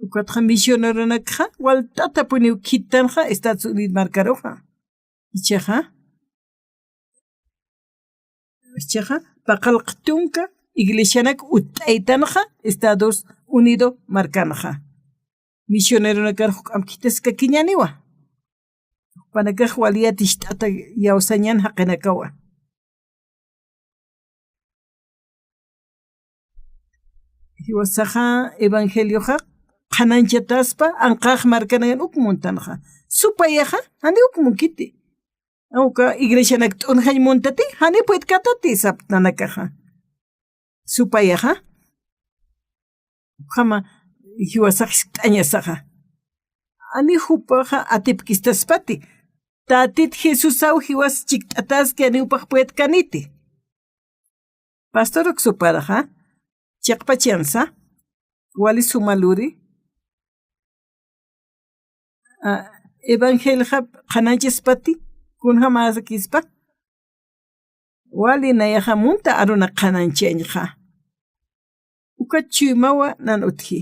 Ukatxa misioneronakxa walt'atapuniw khittanxa Estados Unidos markaruxa. Ichaxa, ichaxa, paqallq tunka iglesianak utt'aytanxa Estados Unidos markanxa. Misioneronakar juk'amp khithaskakiñäniwa. Jupanakax wali yaticht'ata yawsañan jaqinakawa. Jiwasaxa evangelioxa qhanañchataspa, anqax markanakan uk muntanxa. Supayaxa, jani uk munkiti. Uka iglesianak t'unxañ muntati, jani puytkatati saptanakaxa. Supayaxa. Ukhama jiwasax jiskt'añasaxa. Jani jupaxa atipkistaspati. Tatit Jesusaw jiwas chikt'ataski, jani jupax puytkaniti. Pastor Ocsoparaxa, chiqpachansa, wali suma luri, a, evangelxa qhanañchaspati, kunjamäsakispa, wali nayaxa munta aruna qhanañchañxa. Uka chuymawa nan utji.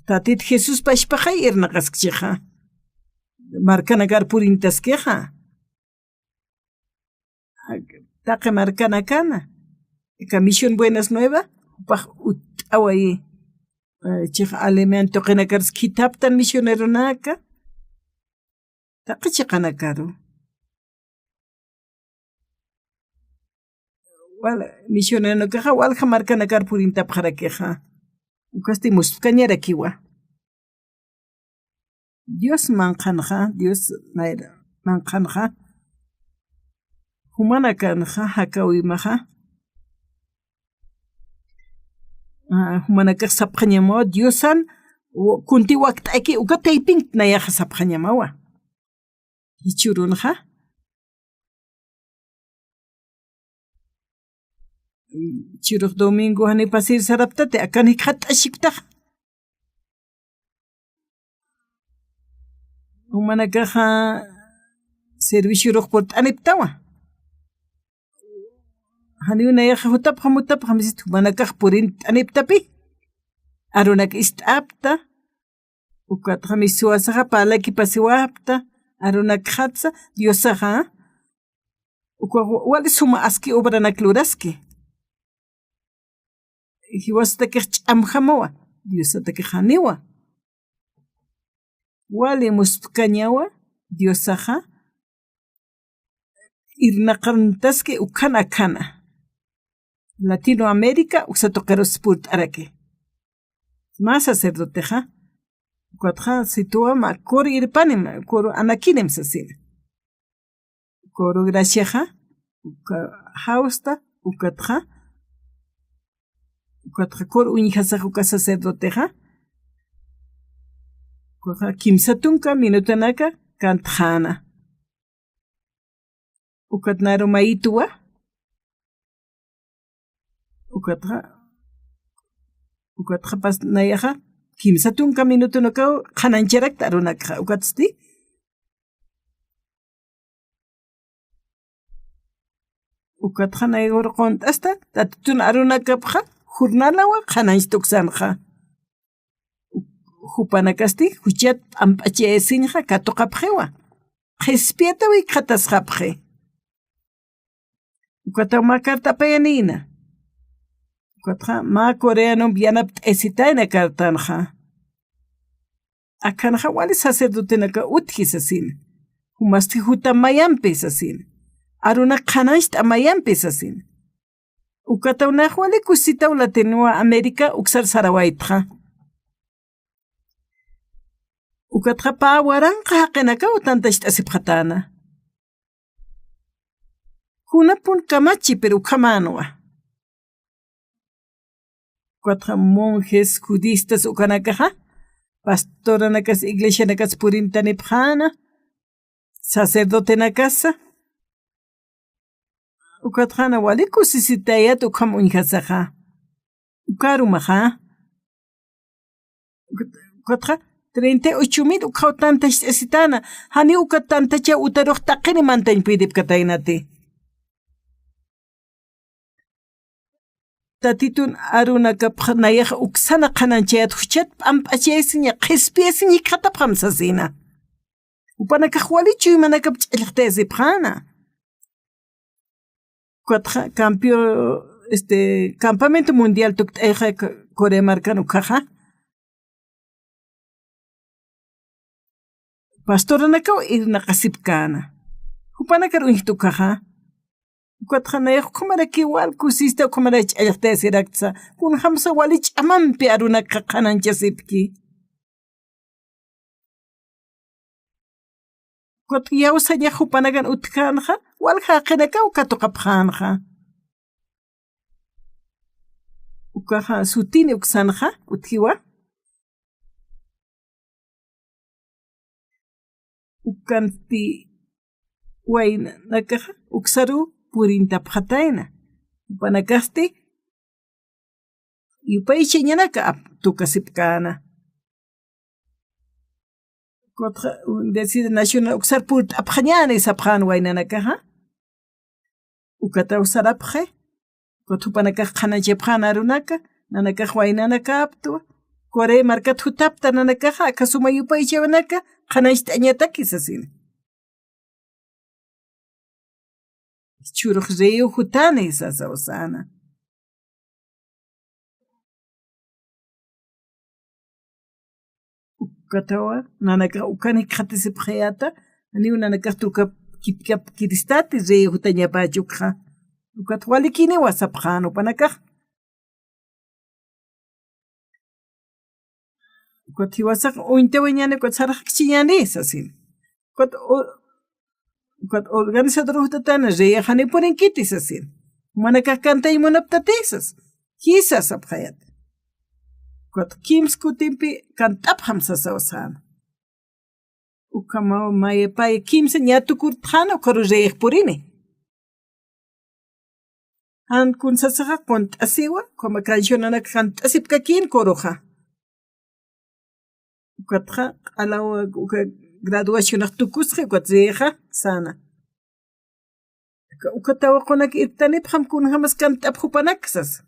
Tatit Jesús pachpaxay irnaqaskchixa. Markanakar purintaskixa. Taqi markanakana. Aka Misión Buenas Nuevas, jupax utt'awayi. Eh, chixa Alemania tuqinakars khithaptan misioneronaka. taqi chiqanakaru. Wal, misioneronakaxa walja markanakar purintapxarakixa. Ukasti muspkañarakiwa. Dios manqhanxa, Dios nayra manqhanxa, jumanakanxa jakawimaxa, ah, jumanakax sapxañamawa, Diosan, u-, kunti wakt'aki uka taypint nayaxa sapxañamawa. Jichhürunxa, jichhürux domingo jani pasir saraptati, akan jikxat'axiptax. Jumanakaxa serviciorux purt'aniptawa. Janiw nayaxa jutapxam, jutapxam, sit jumanakax purint'aniptapi. Arunak ist'apta, ukatxa misiwasaxa parlaki pasiwapta, arunakxatsa, Diosaxa, uka wali suma aski obranak luraski. Jiwasatakix ch'amjamawa, Diosatakix janiwa. Wali muspkañawa, Diosaxa, irnaqantaski ukhana akhana. Latinoamérica uksa tuqirus purt'araki. Mä sacerdotexa, ukatxa situwa mä coro irpanim, coro anakinim sasina. Coro graciaxa, uka jawsta, ukatxa, ukatxa coro uñjasax uka sacerdotexa, ukaxa kimsa tunka minutanaka kantxäna. Ukat naru mayituwa, ukatxa, ukatxa pas nayaxa, kimsa tunka minutunakaw qhanañcharakta arunakxa, ukatsti, ukatxa nay urqunta asta, Tatitun arunakapxa, jurnalawa qhanañcht'uksanxa. Jupanakasti juchat p'amp'achayasiñxa katuqapxiwa. Qhispiyataw jikxatasxapxi. Ukataw mä carta apayanïna. Ukatxa mä coreanump yanapt'ayasitayna cartanxa. Akhanxa wali sacerdotenaka utji sasina. Jumasti juta mayampi sasina. Arunak qhanañcht'a mayampi sasina. Ukataw nax wali kusisitaw Latinoamérica uksar sarawaytxa. Ukatxa pä waranqa jaqinakaw tantacht'asipxatäna. Kunapun kamachi, pero ukhamänwa. Ukatxa monjes, judistas ukanakaxa, pastoranakas, iglesianakas purintanipxäna, sacerdotenakasa, ukatxa na wali kusisitayät ukham uñjasaxa. Ukarumaxa. Ukatxa treinta y ocho mil ukhaw tantacht'asitäna. Jani uka tantacha utarux taqini mantañ pidipkataynati. Tatitun arunakapx nayax uksana qhanañchayät juchat p'amp'achayasiña, qhispiyasiña jikxatapxam sasina. Jupanakax wali chuymanakap ch'allxtayasipxäna. Ukatxa campeón, este, campamento mundial tukt'ayxa Corea markan ukhaxa. Pastoranakaw irnaqasipkäna. Jupanakar uñjta ukhaxa. Ukatxa nayax ukhamaraki wal kusista, ukhamaraki ch'allxtayasiraktsa. Kunjamsa wali ch'amampi arunakxa qhanañchasipki. Ukat iyawsañax jupanakan utjänxa, walja jaqinakaw katuqapxänxa. Ukaxa sutini uksanxa, utjiwa. Ukanti waynanakaxa uksaruw purintapxatayna. Jupanakasti yupaychañanaka ap-, tukasipkäna. Ukatxa Universidad Nacional uksar purt'apxañäni sapxän waynanakaxa. Ukataw sarapxi. Ukat jupanakax qhanañchapxän arunaka, nanakax waynanakaptwa. Corea markat jutapta nanakaxa, aka suma yupaychäwinaka qhanañcht'añataki sasina. Jichhürux rey jutani sasa usäna. Ukatawa, nanakax ukan jikxatasipxayäta, Janiw nanakax tukap kipkap kiristati rey jutañapächi ukxa. Ukat walikiniwa sapxän jupanakax. Ukat jiwasax uñtawañäni, ukat sarxkchiñäni sasin. Ukat u-, ukat organizador jutatana, reyax janiw purinkiti sasin. Jumanakax kantañ munaptati sas. Jisa sapxayät. Ukat kimsa kutimpi kant'apxam sasaw säna. Ukhamaw mayapay kimsa ña tukurtxäna, ukharu reyax purini. Jan kun sasaxa qunt'asiwa, ukhama cancionanak qant'asipkakïn coruxa. Ukatxa q'alaw uka graduacionax tukusxi, ukat reyaxa säna. Uka, uka tawaqunak irptanipxam kunjamas kant'ap jupanak sasa.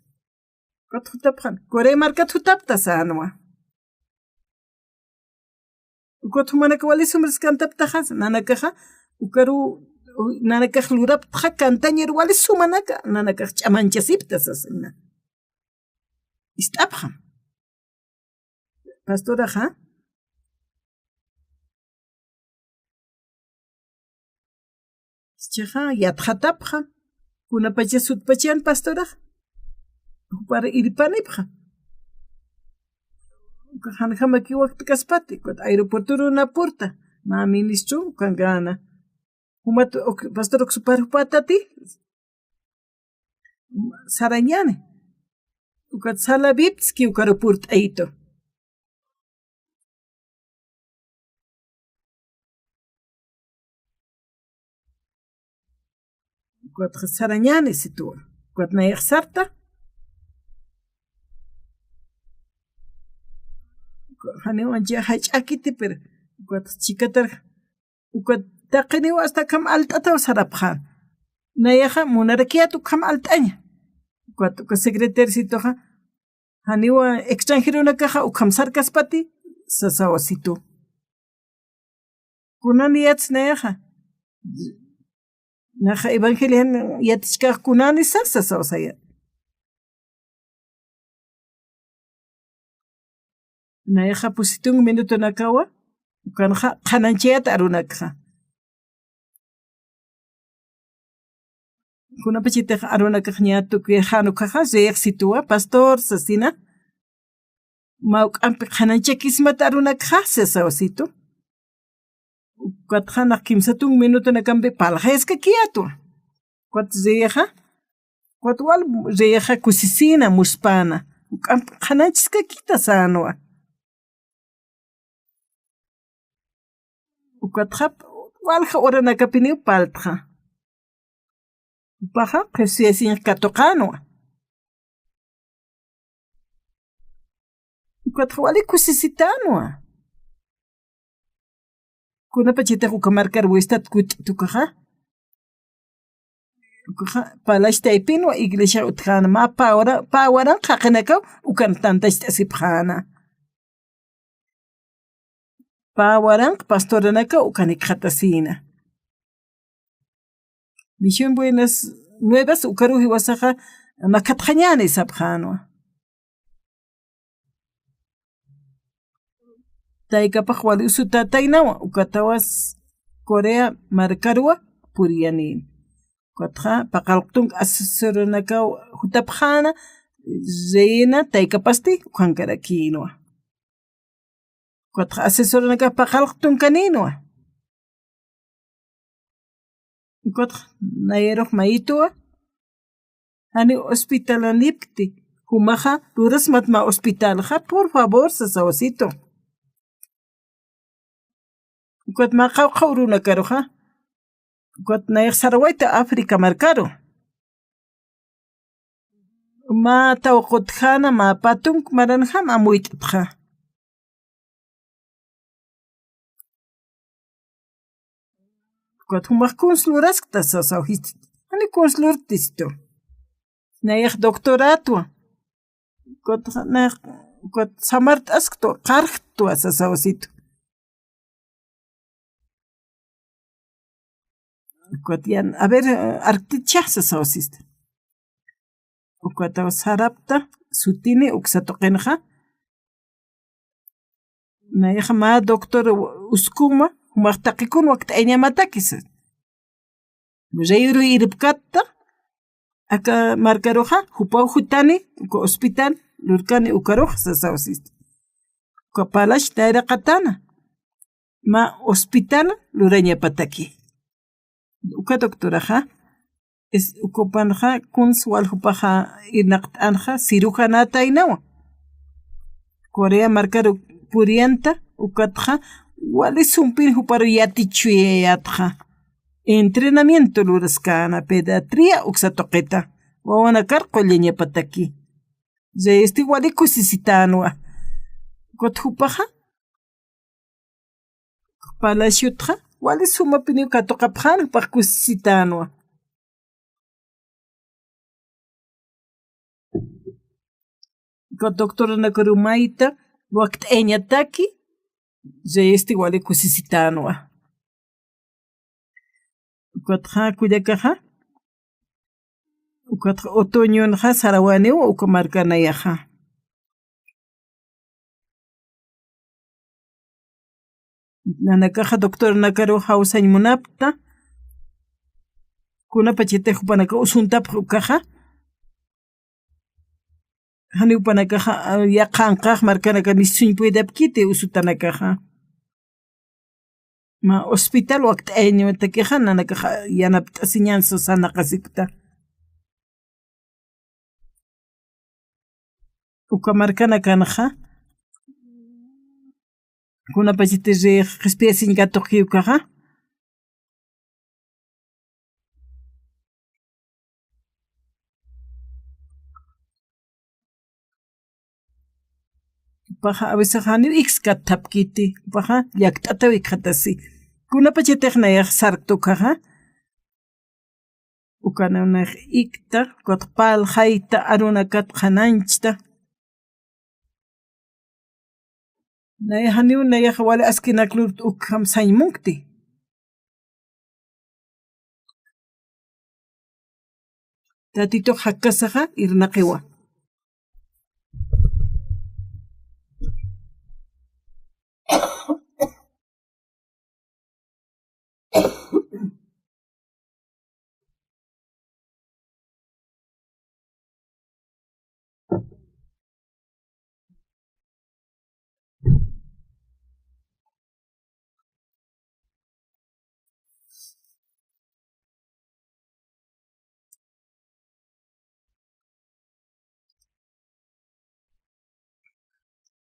Ukat jutapxan, Corea markat jutapta sänwa. Ukat jumanaka wali sumar kantaptaxa, nanakaxa, ukaru, nanakax luraptxa kantañir wali sumanaka, nanakax ch'amanchasipta sasina. Ist'apxam. Pastoraxa, jichhaxa yatxatapxam, kunapacha sutpachan pastorax, jupar irpanipxam. Uka janjamakiw waktaskaspati, ukat aeropuertoru napurta, mä ministru, ukankana. Jumat uk-, pastor uksupar jupatati, sarañäni. Ukat salapiptski ukaru purt'ayitu. Ukat sarañäni situwa. Ukat nayax sarta. Janiw ancha jach'akiti, pero ukat chikatar Ukat taqiniw hasta akham alt'ataw sarapxä. Nayaxa munarakiyät ukham alt'aña. Ukat uka secretarisituxa, janiwa extranjeronakaxa ukham sarkaspati, sasawa situ. Kunani yats nayaxa. Naxa evangelian yatichkax kunani sas, sasawa saya. Nayaxa pusitung minutonakawa, ukanxa qhanañchayät arunakxa. Kunapachatix arunakax ñä tukuyxän ukhaxa, reyax situwa, pastor, sasina. Mä juk'ampi qhanañchakismat arunakxa, sasawa situ. Ukatxa nax kimsa tung minutonakampi parlxayaskakiyätwa. Ukat reyaxa, ukat wal reyaxa kusisina, muspäna. Juk'amp qhanañchiskakita sänwa. Ukatxa walja uranakapiniw parltxa. Jupaxa qhisuyasiñ katuqänwa. Ukatxa wali kusisitänwa. Kunapachatix uka markar wistat kutt'it ukaxa. Ukaxa, palash taypinwa iglesiax utjäna, mä pä waran, pä waranq jaqinakaw ukan tantacht'asipxäna. Pä waranq pastoranakaw ukanikxatasïna. Misión Buenas Nuevas ukaru jiwasaxa makhatxañäni sapxänwa. Taykapax wali usutätaynawa, ukatawas Corea markaruwa puriyanïn. Ukatxa paqallq tunka asesoranakaw jutapxäna, reyna taykapasti ukhankarakïnwa. Ukatxa asesoranakax paqallq tunkanïnwa. Ukatxa nayarux mayituwa, janiw hospitalanipkti, jumaxa lurasmat mä hospitalxa, por favor, sasawa situ. Ukat mä qawqha urunakaruxa, ukat nayax sarawayta África markaru. Mä tawaq utjäna, mä pä tunk maranjam amuyt'txa. Ukat jumax kuns luraskta sasaw jistit. Jani kuns lurtistu. Nayax doctoratwa. Ukat, nayax, ukat samart'asktwa, qarjtwa sasaw situ. Ukat yan, a ver, eh, arktitcha sasaw sistu. Ukataw sarapta, sutini, uksa tuqinxa. Nayaxa mä doctor uskuma, jumax taqikun wakt'ayañamataki sasa. Reyuruy irpkatta, aka markaruxa, jupaw jutani, uka hospital, lurkani ukarux, sasaw sista. Uka parlash nayraqatana, mä hospital lurañapataki. Uka doctoraxa, es, uka jupanxa, kuns wal jupaxa, irnaqt'anxa, cirujanataynawa. Corea markaru puriyanta, ukatxa, wali sumpin juparu yatichuyayatxa. Entrenamiento luraskana pediatría uksa tuqita, wawanakar qullañapataki. Reyesti wali kusisitanwa. Ukat jupaxa, parlashutxa, wali sumapiniw katuqapxan, jupax kusisitanwa. Ukat doctoranakaru mayta, wakt'ayañataki, reyesti wali kusisitanwa. Ukatxa kullakaxa, ukatxa otoñonxa sarawaniw uka markanayaxa. Nanakaxa doctoranakaru jawsañ munapta, kunapachatix jupanaka usuntapx ukaxa, janiw jupanakaxa, a, yaqhanqax markanaka mistsuñ puydapkiti usutanakaxa. Mä hospital wakt'ayañatakixa, nanakaxa yanapt'asiñan sasanaqasikta. Uka markanakanxa, kunapachatix qhispiyasiñ katuqki ukaxa. Jupaxa a veces janiw ikskat thapkiti, jupaxa llakt'ataw ikxatasi. Kunapachatix nayax sarkta ukaxa, ukananax ikta, ukat parlxayta, arunakat qhanañchta. Nayax janiw, nayax wali askinak lurta ukham sañ munkti. Tatitux jakkasaxa irnaqiwa.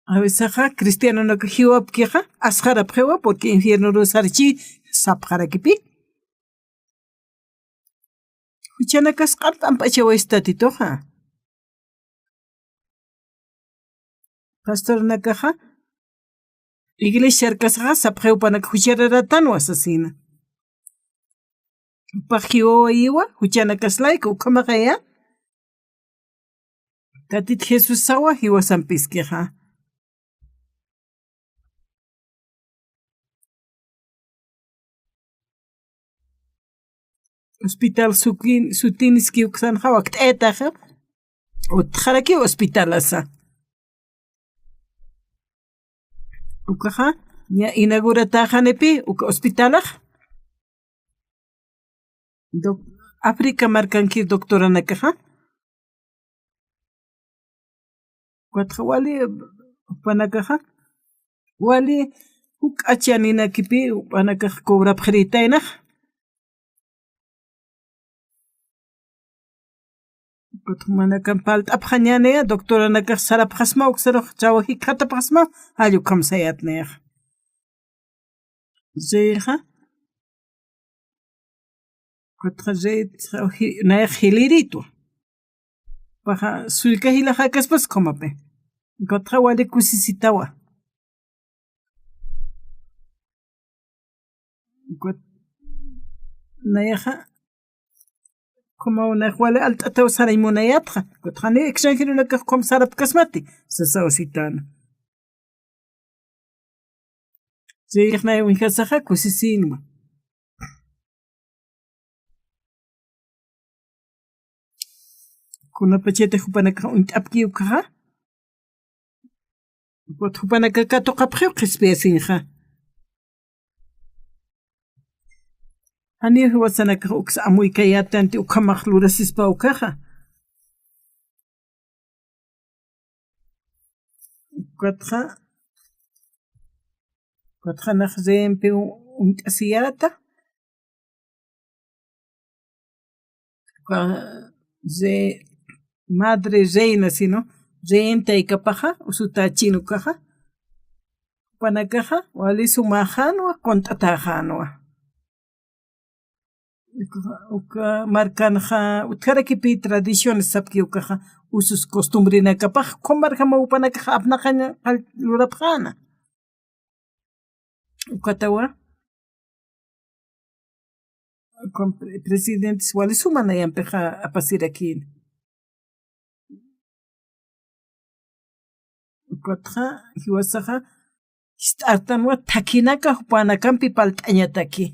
A veces cristianonak jiwapkixa, asxarapxiwa, porque infiernoru sarchi sapxarakipi. Juchanakas q'art'amp'achawaysi Tatituxa. Pastornakaxa, iglesiar kasaxa, sapxiw jupanaka juchararatanwa sasina. Jupax jiwawayiwa, juchanakaslayku, ukhamaxaya. Tatit Jesús sawa jiwasampiskixa. Hospital sukin, sutiniski uksanxa wakt'ayataxa. Utxarakiw hospitalasa. Ukaxa, ña inaugurataxanipi, uka hospitalax. Doc-, África markanki doctoranakaxa. Ukatxa wali, jupanakaxa, wali juk'acha ninakipi, jupanakax cobrapxirïtaynax. Ukat jumanakan parlt'apxañäni, doctoranakax sarapxasma, uksarux ch'awa jikxatapxasma, jall ukham sayät nayax. Reyxa, ukatxa rey, nayax jilïritwa. Paxa, sullka jilaxakaspas ukhamapï. Ukatxa wali kusisitawa. Ukat nayaxa, ukhamaw nayax wali alt'ataw sarañ munayätxa. Ukatxa janiw extranjeronakax ukham sarapkasmati, sasaw sitäna. Reyx nay uñjasaxa kusisïnwa. Kunapachatix jupanakax uñt'apkiw ukhaxa. Ukat jupanakax katuqapxiw qhispiyasiñxa. Janiw jiwasanakax uksa amuykayätanti ukhamax lurasispa ukaxa. Ukatxa, ukatxa nax reempi uñt'asiyäta. Uka re-, madre reina, sino reentaykamaxa, usutächin ukaxa. Jupanakaxa, wali sumäxänwa, qunt'atäxänwa. Uka, uka markanxa, utjarakipï tradiciones sapki ukaxa, usos costumbrenakapax, ukham marjamaw jupanakaxa apnaqañ qall lurapxäna. Ukatawa, ukham pre-, presidentes wali suma nayampixa apasirakïna. Ukatxa, jiwasaxa, jist'artanwa thakhinaka jupanakampi parlt'añataki.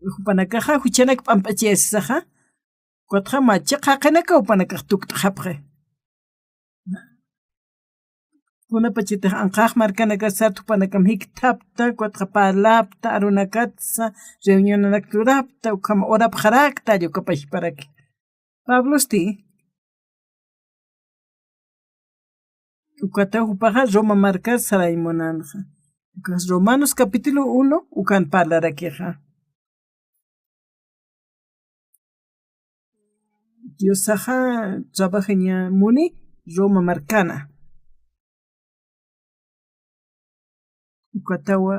Jupanakaxa, juchanak p'amp'achayasisaxa, ukatxa, macha qhaqinaka jupanakax tukt'xapxi. Kunapachatix anqax markanakasat jupanakam jikthapta, ukatxa parlapta, arunakatsa, reunionanak lurapta, ukham urapxarakta, ukapachaparaki. Pablosti, ukataw jupaxa Roma markar sarañ munänxa. Ukax Romanos capítulo uno, ukan parlarakixa. Diosaxa trabajaña muni Roma markana. Ukatawa,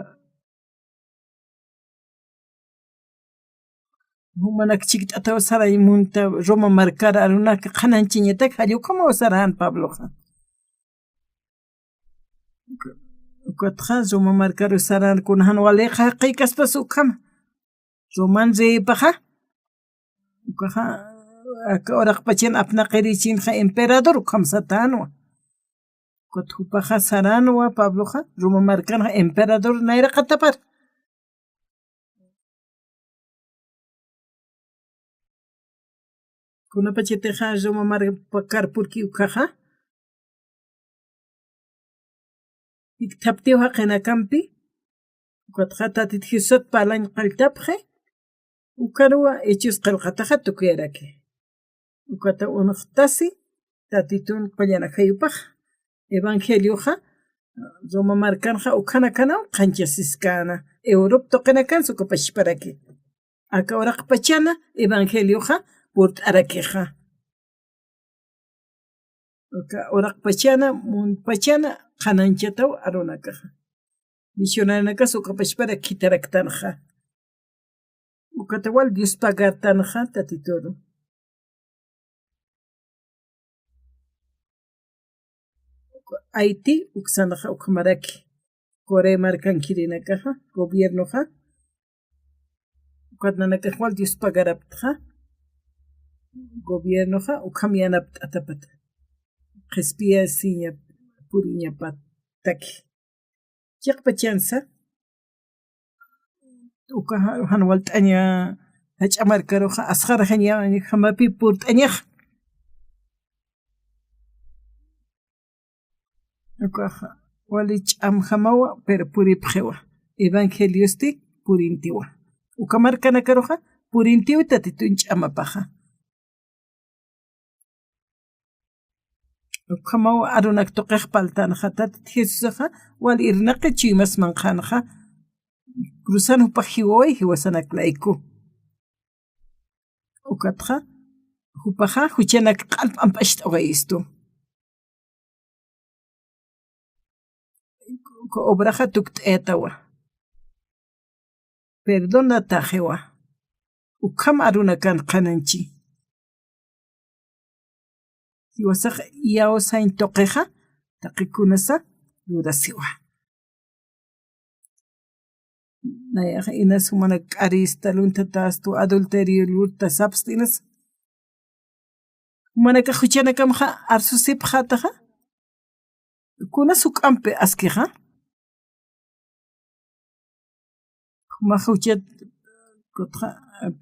jumanak chikt'ataw sarañ munta Roma markar arunaka qhanañchañatak, jall ukhamaw saran Pabloxa. Ukatxa Roma markaru saran, kuna jan wali jaqïkaspas ukhama. Roman reypaxa, ukaxa, aka uraqpachan apnaqirïchinxa emperador ukham satänwa. Ukat jupaxa saränwa Pabloxa, Roma markanxa emperador nayraqatapar. Kunapachatixa Roma markar purki ukaxa, jikthaptiw jaqinakampi, ukatxa Tatit Jesusat parlañ qalltapxi, ukaruwa Hechos qillqataxa tukuyaraki. Ukata uñxtasi, Tatitun qullan ajayupax, evangelioxa, Roma markanxa ukhanakanaw qhanchasiskäna, Europa tuqinakansa ukapachaparaki. Aka uraqpachana evangelioxa purt'arakixa. Aka uraqpachana, munpachana qhanañchataw arunakaxa. Misionarionakas ukapachparak khitharaktanxa. Ukata wal Dios pagartanxa Tatituru. Haití uksanxa ukhamaraki. Corea markankirinakaxa, gobiernoxa. Ukat nanakax wal Dios pagaraptxa, gobiernoxa ukham yanapt'atapata. Qhispiyasiña puriñapataki. Chiqpachansa, uka ja-, jan walt'aña jach'a markaruxa, asxaraxaña jamapi purt'añaxa. Ukaxa, wali ch'amjamawa, pero puripxiwa. Evangeliosti purintiwa. Uka markanakaruxa, purintiw Tatitun ch'amapaxa. Ukhamaw arunak tuqix parltanxa, Tatit Jesusaxa wal irnaqi chuymas manqhanxa, cruzan jupax jiwaway jiwasanak layku. Ukatxa, jupaxa juchanak q'al p'amp'acht'awayistu. Uka obraxa tukt'ayatawa. Perdonataxiwa. Ukham arunakan qhanañchi. Jiwasax iyawsañ tuqixa, taqi kunasa lurasiwa. Nayax inas jumanak k'arista, luntatastu, adulterio lurtasapst inas. Jumanakax juchanakamxa arsusipxätaxa. Kunas juk'ampi askixa. Jumax juchat,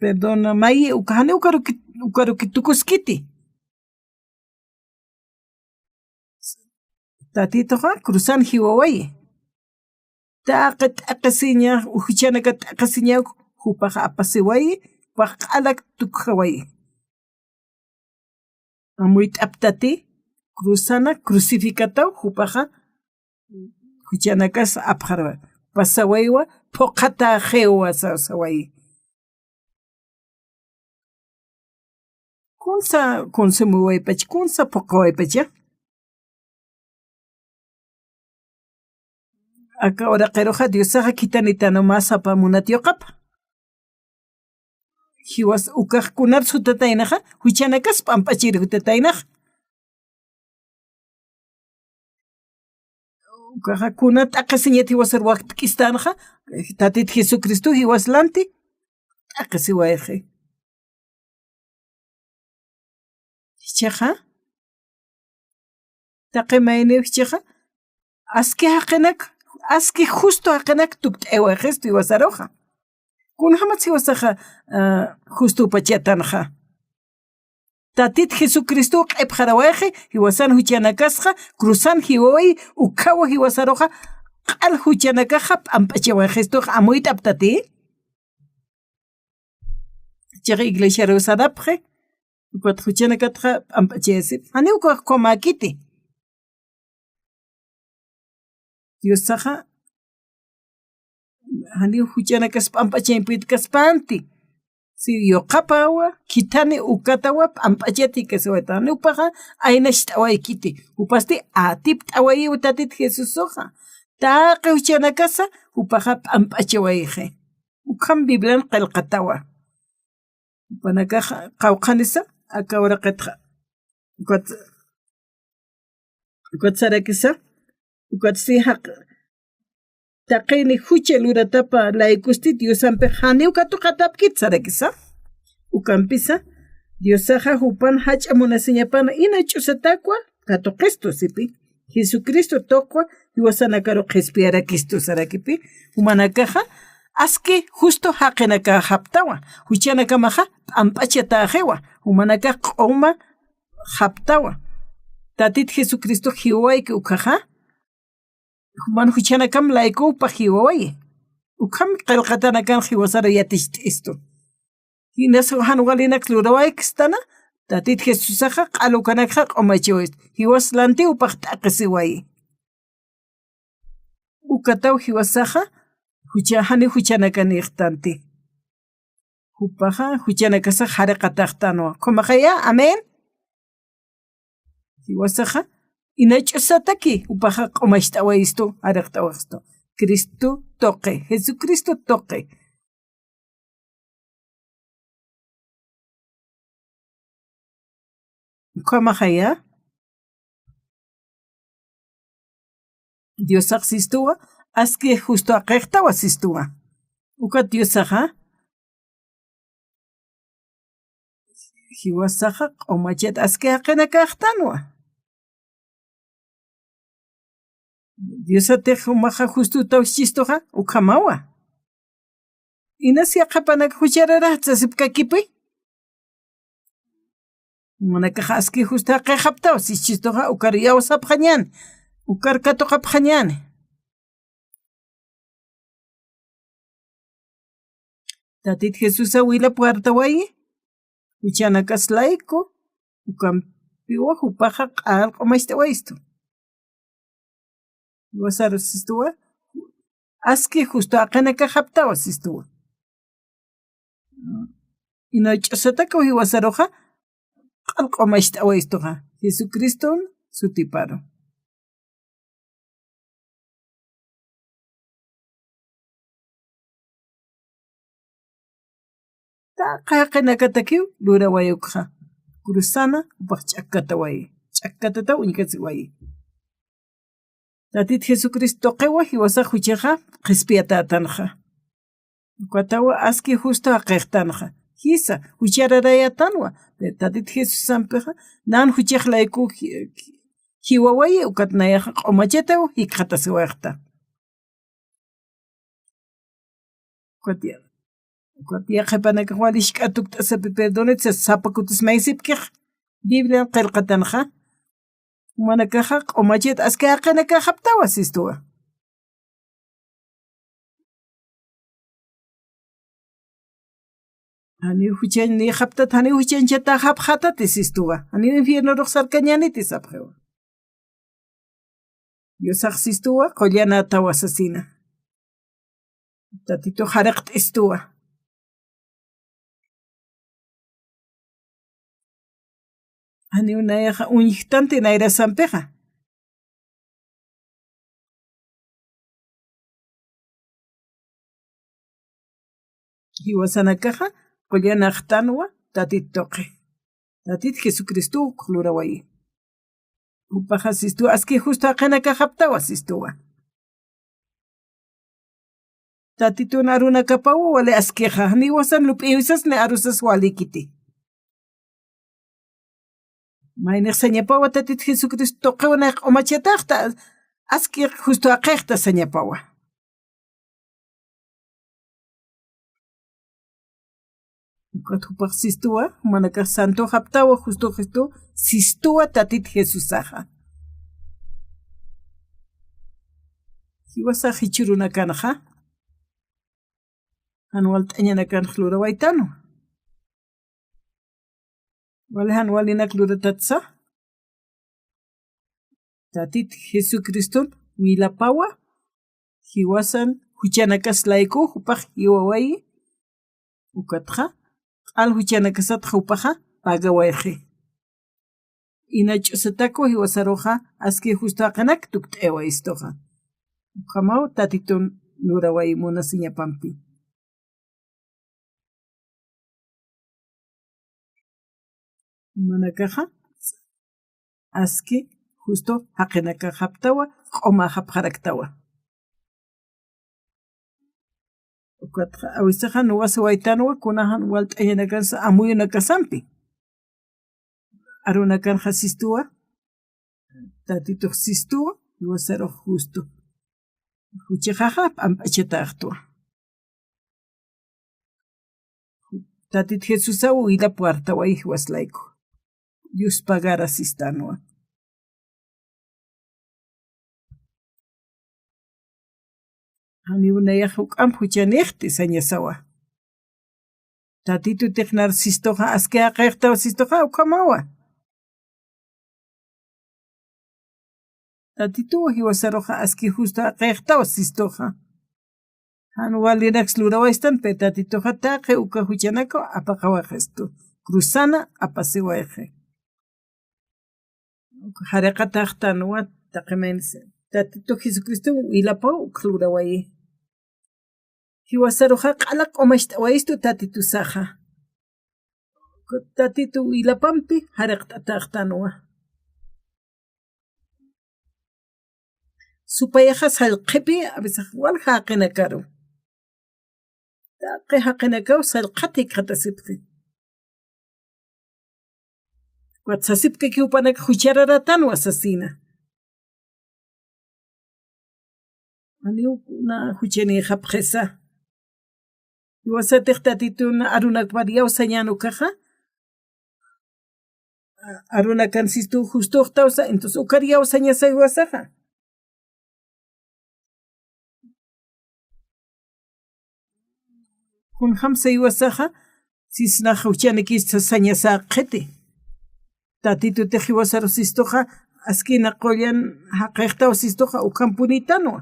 perdona, mayi, uka jani ukaruki, ukaruki tukuskiti. Tatituxa cruzan jiwawayi. Taqi t'aqisiña, juchanaka t'aqisiña, jupaxa apasiwayi, jupax q'alak tukjawayi. Amuyt'aptati, cruzana, crucificataw, jupaxa juchanakas apxarawa, pasawaywa, phuqhataxiwa sasawayi. Kunsa consumiwaypacha, kunsa phuqawaypacha. Aka uraqiruxa Diosaxa khithanitanwa mä sapa munat yuqapa. Jiwas ukax kunar sutataynaxa, juchanakas p'amp'achir jutataynaxa. Ukaxa kuna t'aqhisiñat jiwasar wakt'k'istanxa, Tatit Jesucristo jiwas lanti t'aqhisiwayxi. Jichhaxa, taqi mayniw jichhaxa, aski jaqinak, aski justo jaqinak tukt'aywayxistu jiwasaruxa. Kunjamatsa jiwasaxa, ah, justo pachatanxa. Tatit Jesucristo q'ipxarawayxi, jiwasan juchanakasxa, cruzan jiwawayi, ukhawa jiwasaruxa, q'al juchanakaxa p'amp'achawayxistux amuyt'aptati. Chiqa iglesiaruw sarapxi, ukat juchanakatxa p'amp'achayasip, janiw ukax ukhamäkiti. Diosaxa, janiw juchanakas p'amp'achañ puytkaspanti. Si yuqapawa, khithani ukatawa, p'amp'achati kasawayta. Janiw jupaxa aynacht'awaykiti. Jupasti atipt'awayiw Tatit Jesusuxa. Taqi juchanakasa, jupaxa p'amp'achawayxi. Ukham Biblian qillqatawa. Jupanakax qawqhanisa, aka uraqitxa. Ukat, ukat sarakisa, ukat si jaq, taqini jucha luratapa laykusti Diosampix janiw katuqatapkit sarakisa. Ukampisa, Diosaxa jupan jach'a munasiñapan ina ch'usatakwa katuqistu sipi. Jesucristo tuqwa, jiwasanakaru qhispiyarakistu sarakipi, jumanakaxa, aski justo jaqinakaxaptawa, juchanakamaxa, p'amp'achatäxiwa, jumanakax q'uma japtawa. Tatit Jesucristo jiwawayki ukhaxa, juman juchanakam laykuw jupax jiwawayi. Ukham qillqatanakan jiwasaru yaticht'istu. Jinas jan walinak lurawaykistanwa, Tatit Jesusaxa q'al ukanakxa q'umachawaystu. Jiwas lantiw jupax t'aqhisiwayi. Ukataw jiwasaxa, jucha, jani juchanakanïxtanti. Jupaxa, juchanakasax jariqataxtanwa. Ukhamaxaya, amén. Jiwasaxa, ina ch'usataki, jupaxa q'umacht'awayistu, jariqt'awayistu. Cristo tuqi, Jesucristo tuqi. Ukhamaxaya. Diosax sistuwa, aski justo jaqixtawa sistuwa. Ukat Diosaxa, jiwasaxa q'umachat aski jaqinakaxtanwa. Diosatix jumaxa justutaw sichistuxa, ukhamawa. Inas yaqhipanak juchararax sasipkakipi. Jumanakaxa aski justo jaqixaptaw sichistuxa, ukar iyawsapxañäni, ukar katuqapxañäni. Tatit Jesusa wila puertawayi, juchanakas layku, ukampiwa jupaxa q'al q'umacht'awayistu. Jiwasaru sistuwa, aski justo jaqinakaxaptawa sistuwa. Ina ch'usatakaw jiwasaruxa, q'al q'umacht'awayistuxa, Jesucriston sutiparu. Taqi jaqinakatakiw lurawayukxa. Cruzana, jupax ch'akkatawayi. Ch'akkatataw uñkasiwayi. Tatit Jesucristo tuqiwa jiwasax juchaxa qhispiyatätanxa. Ukatawa aski justo jaqixtanxa. Jisa, juchararayatanwa. Pero Tatit Jesusampixa, nan juchax layku ji-, ji-, jiwawayi, ukat nayaxa q'umachataw jikxatasiwayxta. Ukat ya-, ukat yaqhipanakax wali jisk'a tukt'asapi perdonit, sasa sapa kutis maysipkix, Biblian qillqatanxa. Jumanakaxa q'umachat aski jaqinakaxaptawa sistuwa. Janiw juchañ niyxaptat, janiw juchañchataxapxatati sistuwa. Janiw infiernurux sarkañäniti sapxiwa. Diosax sistuwa qullanatawa sasina. Tatitux jariqt'istuwa. Janiw nayaxa uñjktanti nayrasampixa. Jiwasanakaxa qullanxtanwa Tatit tuqi. Tatit Jesucristow uk lurawayi. Jupaxa sistuwa aski justo jaqinakaxaptawa sistuwa. Tatitun arunakapawa wali askixa, janiw jiwasan lup'iwisas ni arusas walïkiti. Maynix sañapawa Tatit Jesucristo tuqiw nayax q'umachataxta, aski justo jaqixta sañapawa. Ukat jupax sistuwa, jumanakax santoxaptawa, justoxistu, sistuwa Tatit Jesusaxa. Jiwasax jichhürunakanxa, jan walt'añanakanx lurawaytanwa. Wali jan walinak luratatsa, Tatit Jesucriston wilapawa, jiwasan juchanakas layku jupax jiwawayi, ukatxa q'al juchanakasatxa jupaxa pagawayxi. Ina ch'usatakwa jiwasaruxa aski justo jaqinak tukt'ayawayistuxa. Ukhamaw Tatitun lurawayi munasiñapampi. Jumanakaxa aski justo jaqinakaxaptawa, q'umaxapxaraktawa. Ukatxa awisaxa nuwasawaytanwa, kuna jan walt'añanakansa amuyunakasampi. Arunakanxa sistuwa, Tatitux sistuwa, jiwasarux justo. Juchaxaxa p'amp'achataxtwa. Tatit Jesusaw wilapwartawayi jiwas layku. Dios pagara sistanwa. Janiw nayax juk'amp juchanïxti sañasawa. Tatitutix nar sistuxa, aski jaqixtaw sistuxa, ukhamawa. Tatituw jiwasaruxa aski justo jaqixtaw sistuxa. Jan walinaks lurawaystan, pero Tatituxa taqi uka juchanakaw apaqawayistu. Cruzana apasiwayxi. Jariqataxtanwa taqi maynsa. Tatitu Jesucristo wilapaw uk lurawayi. Jiwasaruxa q'ala q'umacht'awayistu Tatitusaxa. Tatitu wilapampi jariqt'ataxtanwa. Supayaxa sallqhipi, a veces wal jaqinakaru. Taqi jaqinakaw sallqhat jikxatasipxi. Ukat sasipkaki jupanakax juchararatanwa sasina. Janiw kuna juchanïxapxisa. Jiwasatix Tatitun arunakpar iyawsañän ukaxa, arunakan sistu justuxtawsa, entonces ukar iyawsañasa jiwasaxa. Kunjamsa jiwasaxa, sisnax juchanikis sasañasa qhiti. Tatitutix jiwasaru sistuxa, askina qullan jaqixtaw sistuxa, ukhampunïtanwa.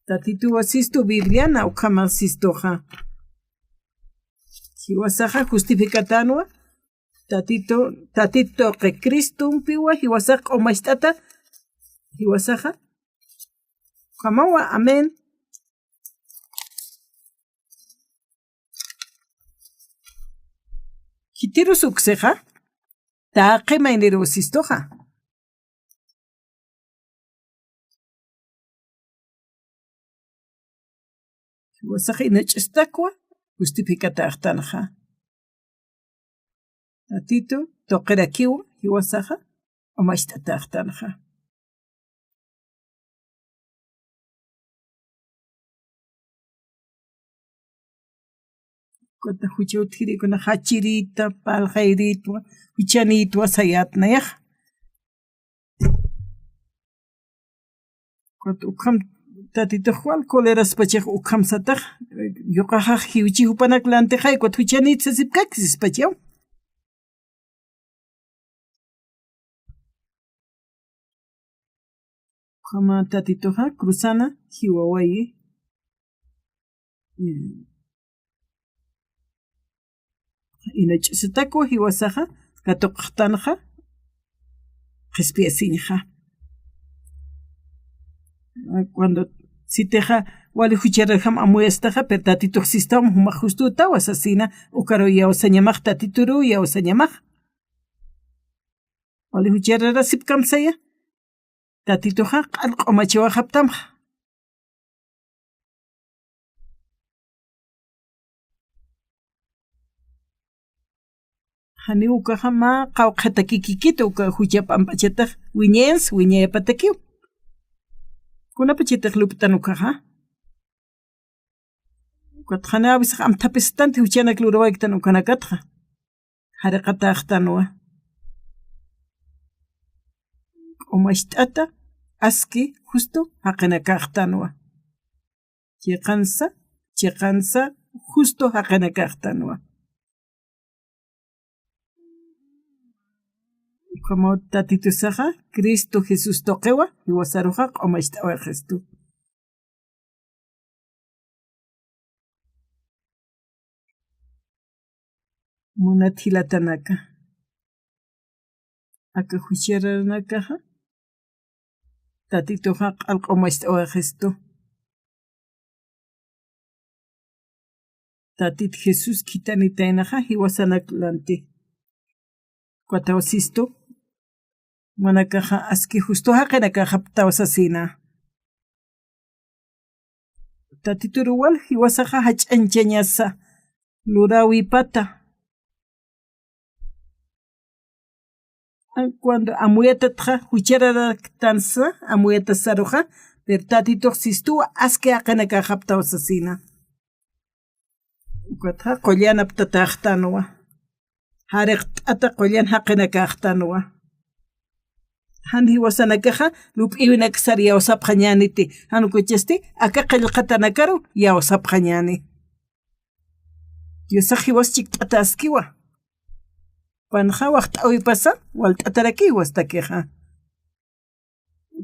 Tatituwa sistu Bibliana, ukhama sistuxa. Jiwasaxa justificatanwa, Tatitu, Tatitu tuqi Cristumpiwa, jiwasax q'umacht'ata, jiwasaxa. Ukhamawa, amén. Khitirus uksixa, taqi mayniruw sistuxa. Jiwasax ina ch'ustakwa, justificatäxtanxa. Tatitu tuqirakiwa, jiwasaxa q'umacht'atäxtanxa. Ukat jucha utjirïkuna jachirïta, parlxayrïtwa, juchanïtwa sayät nayaxa. Ukat ukham Tatitux wal coleraspachax ukham satax, yuqaxax jiwchi jupanak lantixay, ukat juchanït sasipkaki sispachaw. Ukhama Tatituxa cruzana jiwawayi. Ina ch'usataku jiwasaxa katuqxtanxa qhispiyasiñxa. Cuando sitixa wali juchararjam amuyastaxa, pero Tatitux sistawam jumax justutawa sasina, ukaru yawsañamax, Tatituruw yawsañamax. Wali juchararasipkam saya, Tatituxa q'al q'umachawaxaptamxa. Janiw ukaxa mä qawqhatakikikit uka jucha p'amp'achatax wiñayansa, wiñayapatakiw. Kunapachatix lup'tan ukaxa. Ukat janiw a veces amthapistanti juchanak lurawaykitan ukanakatxa. Jariqatäxtanwa. Q'umacht'ata aski justo jaqinakäxtanwa. Chiqansa, chiqansa justo jaqinakäxtanwa. Ukhamaw Tatitusaxa Cristo Jesús tuqiwa, jiwasaruxa q'umacht'awayistu. Munat jilatanaka, aka jucharanakaxa Tatituxa q'al q'umacht'awayistu. Tatit Jesús khithanitaynaxa jiwasanak lanti. Ukataw sistu, jumanakaxa aski justo jaqinakäxaptaw sasina. Tatituruw wal jiwasaxa jach'añchañasa luräwipata. Cuando amuyatatxa juchararaktansa, amuyatasaruxa, pero Tatitux sistuwa aski jaqinakäxaptaw sasina. Ukatxa qullan aptatäxtanwa. Jariqt'ata qullan jaqinakäxtanwa. Jan jiwasanakaxa lup'iwinaksar yawsapxañäniti. Jan ukachasti aka qillqatanakaru yawsapxañäni. Diosax jiwas chikt'ata askiwa. Panxa waxt'äwipasa walt'atarakiw jiwastakixa.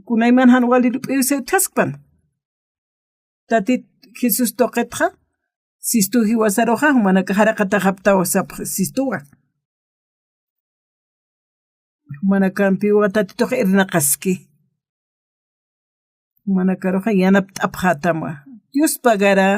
Kunayman jan wali lup'iwsiw utjaskpan. Tatit Jesús tuqitxa sistuw jiwasaruxa, jumanakax jariqatäxaptaw sapxi sistuwa. Jumanakampiwa Tatitux irnaqaski. Jumanakaruxa yanapt'apxätamwa. Dios pagarä.